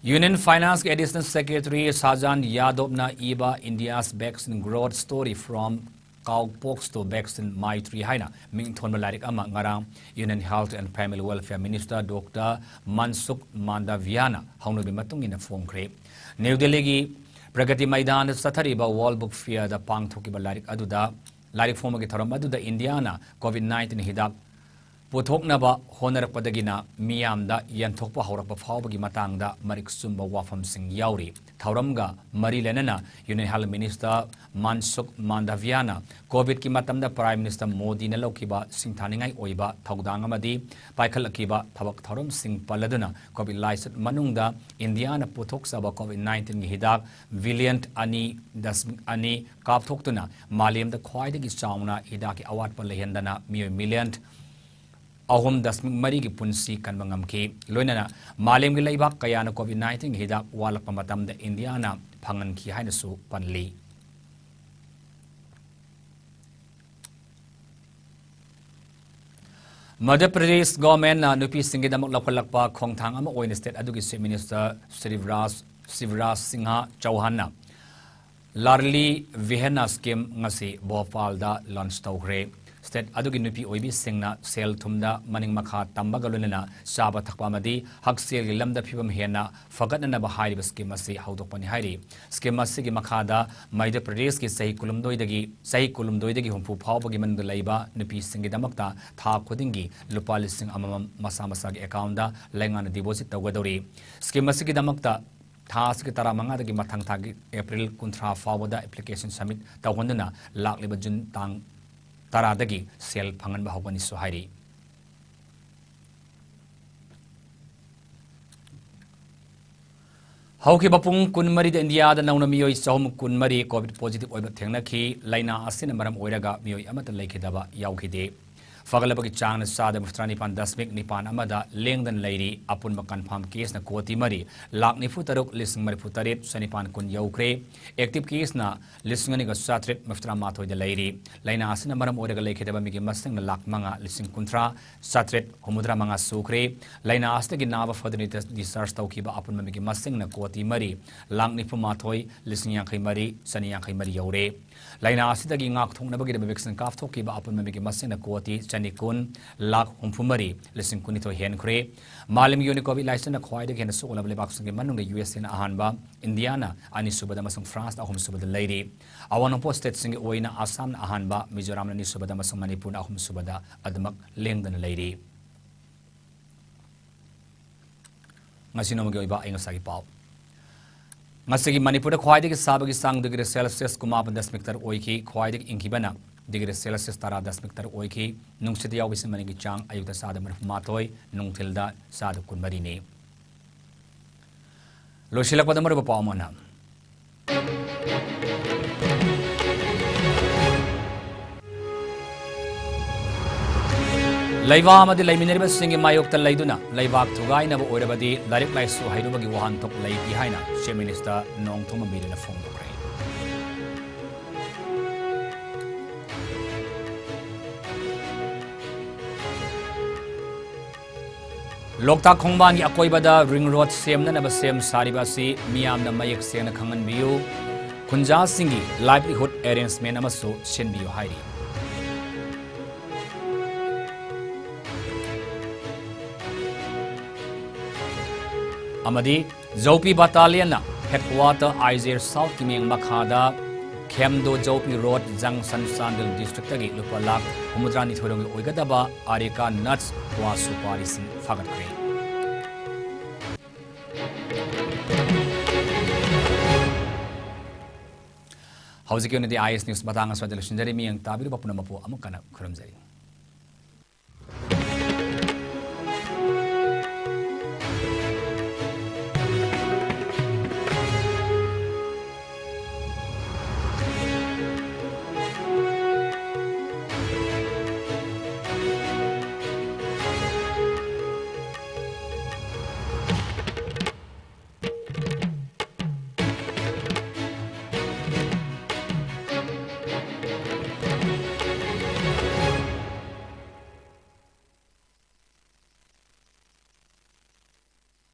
Union Financeꯒꯤ Additional Secretary ꯁꯥꯖꯥꯟ ꯌꯥꯗꯣꯞꯅ ꯏꯕ India's Vaccine Growth Story from Cowpox to Vaccine Maitri ꯍꯥꯏꯅ ꯃꯤꯡꯊꯣꯟꯕ ꯂꯥꯏꯔꯤꯛ ꯑꯃ ꯉꯔꯥꯡ Union Health and Family Welfare Minister Doctor Mansukh Mandaviyaꯅ ꯍꯧꯅꯕꯤ ꯃꯇꯨꯡ ꯏꯟꯅ ꯐꯣꯡꯈ꯭ꯔꯦ꯫ ꯅ꯭ꯌꯨ ꯗꯦꯜꯂꯤꯒꯤ ꯄ꯭ꯔꯒꯇꯤ ꯃꯩꯗꯥꯟꯗ ꯆꯠꯊꯔꯤꯕ World Book Fairꯗ ꯄꯥꯡꯊꯣꯛꯈꯤꯕ ꯂꯥꯏꯔꯤꯛ ꯑꯗꯨꯗ, ꯂꯥꯏꯔꯤꯛ ꯐꯣꯡꯕꯒꯤ ꯊꯧꯔꯝ ꯑꯗꯨꯗ Indiaꯅ COVID nineteen ꯍꯤꯗꯥꯛ ꯄꯨꯊꯣꯛꯅꯕ ꯍꯣꯠꯅꯔꯛꯄꯗꯒꯤꯅ ꯃꯤꯌꯥꯝꯗ ꯌꯦꯟꯊꯣꯛꯄ ꯍꯧꯔꯛꯄ ꯐꯥꯎꯕꯒꯤ ꯃꯇꯥꯡꯗ ꯃꯔꯤꯛ ꯆꯨꯝꯕ ꯋꯥꯐꯝꯁꯤꯡ ꯌꯥꯎꯔꯤ꯫ ꯊꯧꯔꯝꯒ ꯃꯔꯤ ꯂꯩꯅꯅ Union Health Minister Mansukh Mandaviyaꯅ COVIDꯀꯤ ꯃꯇꯝꯗ Prime Minister ꯃꯣꯗꯤꯅ ꯂꯧꯈꯤꯕ ꯁꯤꯡꯊꯥꯅꯤꯡꯉꯥꯏ ꯑꯣꯏꯕ ꯊꯧꯗꯥꯡ ꯑꯃꯗꯤ ꯄꯥꯏꯈꯠꯂꯛꯈꯤꯕ ꯊꯕꯛ ꯊꯧꯔꯝꯁꯤꯡ ꯄꯜꯂꯗꯨꯅ, COVID ꯂꯥꯏꯆꯠ ꯃꯅꯨꯡꯗ Indiaꯅ ꯄꯨꯊꯣꯛꯆꯕ COVID nineteenꯒꯤ ꯍꯤꯗꯥꯛ billion ꯑꯅꯤ ꯗꯁꯃꯤꯛ ꯑꯅꯤ ꯀꯥꯞꯊꯣꯛꯇꯨꯅ ꯃꯥꯂꯦꯝꯗ ꯈ꯭ꯋꯥꯏꯗꯒꯤ ꯆꯥꯎꯅ ꯍꯤꯗꯥꯛꯀꯤ ꯑꯋꯥꯠꯄ ꯂꯩꯍꯟꯗꯅ ꯃꯤꯑꯣꯏ million ꯑꯍꯨꯝ ꯗꯁꯃꯤꯛ ꯃꯔꯤꯒꯤ ꯄꯨꯟꯁꯤ ꯀꯟꯕ ꯉꯝꯈꯤ꯫ ꯂꯣꯏꯅꯅ ꯃꯥꯂꯦꯝꯒꯤ ꯂꯩꯕꯥꯛ ꯀꯌꯥꯅ COVID nineteenꯒꯤ ꯍꯤꯗꯥꯛ ꯋꯥꯠꯂꯛꯄ ꯃꯇꯝꯗ Indiaꯅ ꯐꯪꯍꯟꯈꯤ ꯍꯥꯏꯅꯁꯨ ꯄꯜꯂꯤ꯫ ꯃꯙ꯭ꯌ ꯄ꯭ꯔꯗꯦꯁ ꯒꯣꯚꯔꯟꯃꯦꯟꯠꯅ ꯅꯨꯄꯤꯁꯤꯡꯒꯤꯗꯃꯛ ꯂꯧꯈꯠꯂꯛꯄ ꯈꯣꯡꯊꯥꯡ ꯑꯃ ꯑꯣꯏꯅ ꯁ꯭ꯇꯦꯠ ꯑꯗꯨꯒꯤ ꯆꯤꯐ ꯃꯤꯅꯤꯁꯇꯔ ꯁ꯭ꯔꯤꯕꯔꯥꯖ, ꯁ꯭ꯔꯤꯕꯔꯥꯖ ꯁꯤꯡꯍ ꯆꯧꯍꯥꯟꯅ ꯂꯥꯔꯂꯤ ꯚꯤꯍꯦꯟꯅ ꯁ꯭ꯀꯤꯝ ꯉꯁꯤ ꯚꯣꯄꯥꯜꯗ ꯂꯣꯟꯆ ꯇꯧꯈ꯭ꯔꯦ꯫ ꯁ꯭ꯇꯦꯠ ꯑꯗꯨꯒꯤ ꯅꯨꯄꯤ ꯑꯣꯏꯕꯤꯁꯤꯡꯅ ꯁꯦꯜ ꯊꯨꯝꯗ ꯃꯅꯤꯡ ꯃꯈꯥ ꯇꯝꯕꯒ ꯂꯣꯏꯅꯅ ꯆꯥꯕ ꯊꯛꯄ ꯑꯃꯗꯤ ꯍꯛꯁꯦꯜꯒꯤ ꯂꯝꯗ ꯐꯤꯕꯝ ꯍꯦꯟꯅ ꯐꯒꯠꯅꯅꯕ ꯍꯥꯏꯔꯤꯕ ꯁ꯭ꯀꯤꯝ ꯑꯁꯤ ꯍꯧꯗꯣꯛꯄꯅꯤ ꯍꯥꯏꯔꯤ꯫ ꯁ꯭ꯀꯤꯝ ꯑꯁꯤꯒꯤ ꯃꯈꯥꯗ ꯃꯙ꯭ꯌ ꯄ꯭ꯔꯗꯦꯁꯀꯤ ꯆꯍꯤ ꯀꯨꯟꯍꯨꯝꯗꯣꯏꯗꯒꯤ, ꯆꯍꯤ ꯀꯨꯟꯍꯨꯝꯗꯣꯏꯗꯒꯤ ꯍꯨꯝꯐꯨ ꯐꯥꯎꯕꯒꯤ ꯃꯅꯨꯡꯗ ꯂꯩꯕ ꯅꯨꯄꯤꯁꯤꯡꯒꯤꯗꯃꯛꯇ ꯊꯥ ꯈꯨꯗꯤꯡꯒꯤ ꯂꯨꯄꯥ ꯂꯤꯁꯤꯡ ꯑꯃꯃꯝ ꯃꯁꯥ ꯃꯁꯥꯒꯤ ꯑꯦꯀꯥꯎꯟꯗ ꯂꯩꯉꯥꯛꯅ ꯗꯤꯄꯣꯖꯤꯠ ꯇꯧꯒꯗꯧꯔꯤ꯫ ꯁ꯭ꯀꯤꯝ ꯑꯁꯤꯒꯤꯗꯃꯛꯇ ꯊꯥ ꯑꯁꯤꯒꯤ ꯇꯔꯥꯃꯉꯥꯗꯒꯤ ꯃꯊꯪ ꯊꯥꯒꯤ ꯑꯦꯄ꯭ꯔꯤꯜ ꯀꯨꯟꯊ꯭ꯔꯥ ꯐꯥꯎꯕꯗ ꯑꯦꯄ꯭ꯂꯤꯀꯦꯁꯟ ꯁꯕꯃꯤꯠ ꯇꯧꯍꯟꯗꯨꯅ ꯂꯥꯛꯂꯤꯕ ꯖꯨꯟ ꯇꯥꯡ ꯇꯔꯥꯗꯒꯤ ꯁꯦꯜ ꯐꯪꯍꯟꯕ ꯍꯧꯒꯅꯤꯁꯨ ꯍꯥꯏꯔꯤ꯫ ꯍꯧꯈꯤꯕ ꯄꯨꯡ ꯀꯨꯟꯃꯔꯤꯗ ꯏꯟꯗꯤꯌꯥꯗ ꯅꯧꯅ ꯃꯤꯑꯣꯏ ꯆꯍꯨꯝ ꯀꯨꯟꯃꯔꯤ ꯀꯣꯚꯤꯗ ꯄꯣꯖꯤꯇꯤꯚ ꯑꯣꯏꯕ ꯊꯦꯡꯅꯈꯤ꯫ ꯂꯥꯏꯅꯥ ꯑꯁꯤꯅ ꯃꯔꯝ ꯑꯣꯏꯔꯒ ꯃꯤꯑꯣꯏ ꯑꯃꯠꯇ ꯂꯩꯈꯤꯗꯕ ꯌꯥꯎꯈꯤꯗꯦ꯫ ꯐꯒꯠꯂꯛꯄꯒꯤ ꯆꯥꯡꯅ ꯆꯥꯗ ꯃꯔꯤꯐꯨꯇꯔꯥ ꯅꯤꯄꯥꯟ ꯗꯁꯃꯤꯛ ꯅꯤꯄꯥꯟ ꯑꯃꯗ ꯂꯦꯡꯗꯅ ꯂꯩꯔꯤ꯫ ꯑꯄꯨꯟꯕ ꯀꯟꯐꯥꯔꯝ ꯀꯦꯁꯅ ꯀꯣꯇꯤ ꯃꯔꯤ ꯂꯥꯛ ꯅꯤꯐꯨ ꯇꯔꯨꯛ ꯂꯤꯁꯤꯡ ꯃꯔꯤꯐꯨ ꯇꯔꯦꯠ ꯆꯅꯤꯄꯥꯟ ꯀꯨꯟ ꯌꯧꯈ꯭ꯔꯦ꯫ ꯑꯦꯛꯇꯤꯚ ꯀꯦꯁꯅ ꯂꯤꯁꯤꯡ ꯑꯅꯤꯒ ꯆꯥꯇ꯭ꯔꯦꯠ ꯃꯔꯤꯐꯨꯇꯔꯥ ꯃꯥꯊꯣꯏꯗ ꯂꯩꯔꯤ꯫ ꯂꯥꯏꯅꯥ ꯑꯁꯤꯅ ꯃꯔꯝ ꯑꯣꯏꯔꯒ ꯂꯩꯈꯤꯗꯕ ꯃꯤꯒꯤ ꯃꯁꯤꯡꯅ ꯂꯥꯛ ꯃꯉꯥ ꯂꯤꯁꯤꯡ ꯀꯨꯟꯊ꯭ꯔꯥ ꯆꯥꯇ꯭ꯔꯦꯠ ꯍꯨꯝꯐꯨꯇꯔꯥ ꯃꯉꯥ ꯁꯨꯈ꯭ꯔꯦ꯫ ꯂꯥꯏꯅꯥ ꯑꯁꯤꯗꯒꯤ ꯅꯥꯕ ꯐꯗꯨꯅ ꯗꯤꯁꯆꯥꯔꯖ ꯇꯧꯈꯤꯕ ꯑꯄꯨꯟꯕ ꯃꯤꯒꯤ ꯃꯁꯤꯡꯅ ꯀꯣꯇꯤ ꯃꯔꯤ ꯂꯥꯛ ꯅꯤꯐꯨ ꯃꯥꯊꯣꯏ ꯂꯤꯁꯤꯡ ꯌꯥꯡꯈꯩ ꯃꯔꯤ ꯆꯅꯤ ꯌꯥꯡꯈꯩ ꯃꯔꯤ ꯌꯧꯔꯦ꯫ ꯂꯥꯏꯅꯥ ꯑꯁꯤꯗꯒꯤ ꯉꯥꯛꯊꯣꯛꯅꯕꯒꯤꯗꯃꯛ ꯚꯦꯛꯁꯤꯟ ꯀꯥꯞꯊꯣꯛꯈꯤꯕ ꯑꯄꯨꯟꯕ ꯃꯤꯒꯤ ꯃꯁꯤꯡꯅ ꯀꯣꯇꯤ ꯆꯅꯤ ꯀꯨꯟ ꯂꯥꯛ ꯍꯨꯝꯐꯨ ꯃꯔꯤ ꯂꯤꯁꯤꯡ ꯀꯨꯟꯅꯤꯊꯣꯏ ꯍꯦꯟꯈ꯭ꯔꯦ꯫ ꯃꯥꯂꯦꯝꯒꯤ ꯑꯣꯏꯅ ꯀꯣꯚꯤꯗ ꯂꯥꯏꯆꯠꯅ ꯈ꯭ꯋꯥꯏꯗꯒꯤ ꯍꯦꯟꯅ ꯁꯣꯛꯂꯕ ꯂꯩꯕꯥꯛꯁꯤꯡꯒꯤ ꯃꯅꯨꯡꯗ ꯌꯨ ꯑꯦꯁ ꯑꯦꯅ ꯑꯍꯥꯟꯕ, ꯏꯟꯗꯤꯌꯥꯅ ꯑꯅꯤꯁꯨꯕꯗ ꯑꯃꯁꯨꯡ ꯐ꯭ꯔꯥꯟꯁꯅ ꯑꯍꯨꯝꯁꯨꯕꯗ ꯂꯩꯔꯤ꯫ ꯑꯋꯥꯡ ꯅꯣꯡꯄꯣꯛ ꯁ꯭ꯇꯦꯠꯁꯤꯡꯒꯤ ꯑꯣꯏꯅ ꯑꯁꯥꯝꯅ ꯑꯍꯥꯟꯕ, ꯃꯤꯖꯣꯔꯥꯝꯅ ꯑꯅꯤꯁꯨꯕꯗ ꯑꯃꯁꯨꯡ ꯃꯅꯤꯄꯨꯔꯅ ꯑꯍꯨꯝꯁꯨꯕꯗ ꯑꯗꯨꯃꯛ ꯂꯦꯡꯗꯅ ꯂꯩꯔꯤ꯫ ꯉꯁꯤ ꯅꯣꯡꯃꯒꯤ ꯑꯣꯏꯕ ꯑꯏꯪ ꯑꯁꯥꯒꯤ ꯄꯥꯎ꯫ ꯉꯁꯤꯒꯤ ꯃꯅꯤꯄꯨꯔꯗ ꯈ꯭ꯋꯥꯏꯗꯒꯤ ꯁꯥꯕꯒꯤ ꯆꯥꯡ ꯗꯤꯒ꯭ꯔꯤ ꯁꯦꯜꯁꯤꯌꯁ ꯀꯨꯟꯃꯥꯄꯟ ꯗꯁꯃꯤꯛ ꯇꯔꯨꯛ ꯑꯣꯏꯈꯤ꯫ ꯈ꯭ꯋꯥꯏꯗꯒꯤ ꯏꯪꯈꯤꯕꯅ ꯗꯤꯒ꯭ꯔꯤ ꯁꯦꯜꯁꯤꯌꯁ ꯇꯔꯥ ꯗꯁꯃꯤꯛ ꯇꯔꯨꯛ ꯑꯣꯏꯈꯤ꯫ ꯅꯨꯡꯁꯤꯠꯇ ꯌꯥꯎꯕ ꯏꯁꯤꯡꯒꯤ ꯆꯥꯡ ꯑꯌꯨꯛꯇ ꯆꯥꯗ ꯃꯔꯤꯐꯨ ꯃꯥꯊꯣꯏ, ꯅꯨꯡꯊꯤꯜꯗ ꯆꯥꯗ ꯀꯨꯟꯃꯔꯤꯅꯤ꯫ ꯂꯣꯏꯁꯤꯜꯂꯛꯄꯗ ꯃꯔꯨꯑꯣꯏꯕ ꯄꯥꯎ ꯑꯃꯅ, ꯂꯩꯕꯥꯛ ꯑꯃꯗꯤ ꯂꯩꯃꯤꯟꯅꯔꯤꯕꯁꯤꯡꯒꯤ ꯃꯥꯌꯣꯛꯇ ꯂꯩꯗꯨꯅ ꯂꯩꯕꯥꯛ ꯊꯨꯒꯥꯏꯅꯕ ꯑꯣꯏꯔꯕꯗꯤ ꯂꯥꯏꯔꯤꯛ ꯂꯥꯏꯁꯨ ꯍꯩꯔꯨꯕꯒꯤ ꯋꯥꯍꯟꯊꯣꯛ ꯂꯩꯇꯦ ꯍꯥꯏꯅ ꯆꯤꯐ ꯃꯤꯅꯤꯁꯇꯔ ꯅꯣꯡꯊꯣꯝꯕꯝ ꯕꯤꯔꯦꯟꯅ ꯐꯣꯡꯗꯣꯛꯈ꯭ꯔꯦ꯫ ꯂꯣꯛꯇꯥꯛ ꯈꯣꯡꯕꯥꯟꯒꯤ ꯑꯀꯣꯏꯕꯗ ring road ꯁꯦꯝꯅꯅꯕ ꯁꯦꯝ ꯁꯥꯔꯤꯕ ꯑꯁꯤ ꯃꯤꯌꯥꯝꯅ ꯃꯌꯦꯛ ꯁꯦꯡꯅ ꯈꯪꯍꯟꯕꯤꯌꯨ, ꯈꯨꯟꯖꯥꯁꯤꯡꯒꯤ livelihood arrangement ꯑꯃꯁꯨ ꯁꯤꯟꯕꯤꯌꯨ ꯍꯥꯏꯔꯤ꯫ ꯑꯃꯗꯤ ꯖꯧꯄꯤ battalionꯅ headquarter ꯑꯥꯏꯖꯦ ꯁꯥꯎꯠꯀꯤ ꯃꯤꯠꯌꯦꯡ ꯃꯈꯥꯗ ꯈꯦꯝꯗꯣ ꯖꯧꯄꯤ ꯔꯣꯗ ꯖꯪꯁꯟ ꯆꯥꯟꯗꯦꯜ ꯗꯤꯁꯇ꯭ꯔꯤꯛꯇꯒꯤ ꯂꯨꯄꯥ ꯂꯥꯈ ꯍꯨꯝꯐꯨꯇꯔꯥ ꯅꯤꯊꯣꯏ ꯔꯣꯝꯒꯤ ꯑꯣꯏꯒꯗꯕ ꯑꯥꯔꯤꯀꯥ ꯅꯠꯁ ꯀ꯭ꯋꯥ ꯁꯨꯄꯥꯔꯤꯁꯤꯡ ꯐꯥꯒꯠꯈ꯭ꯔꯦ꯫ ꯍꯧꯖꯤꯛꯀꯤ ꯑꯣꯏꯅꯗꯤ ꯑꯥꯏ ꯑꯦꯁ ꯅ꯭ꯌꯨꯁ ꯃꯇꯥꯡ ꯑꯁ꯭ꯋꯥꯏꯗ ꯂꯣꯏꯁꯤꯟꯖꯔꯤ꯫ ꯃꯤꯠꯌꯦꯡ ꯇꯥꯕꯤꯔꯤꯕ ꯄꯨꯝꯅꯃꯛꯄꯨ ꯑꯃꯨꯛ ꯍꯟꯅ ꯈꯨꯔꯨꯝꯖꯔꯤ꯫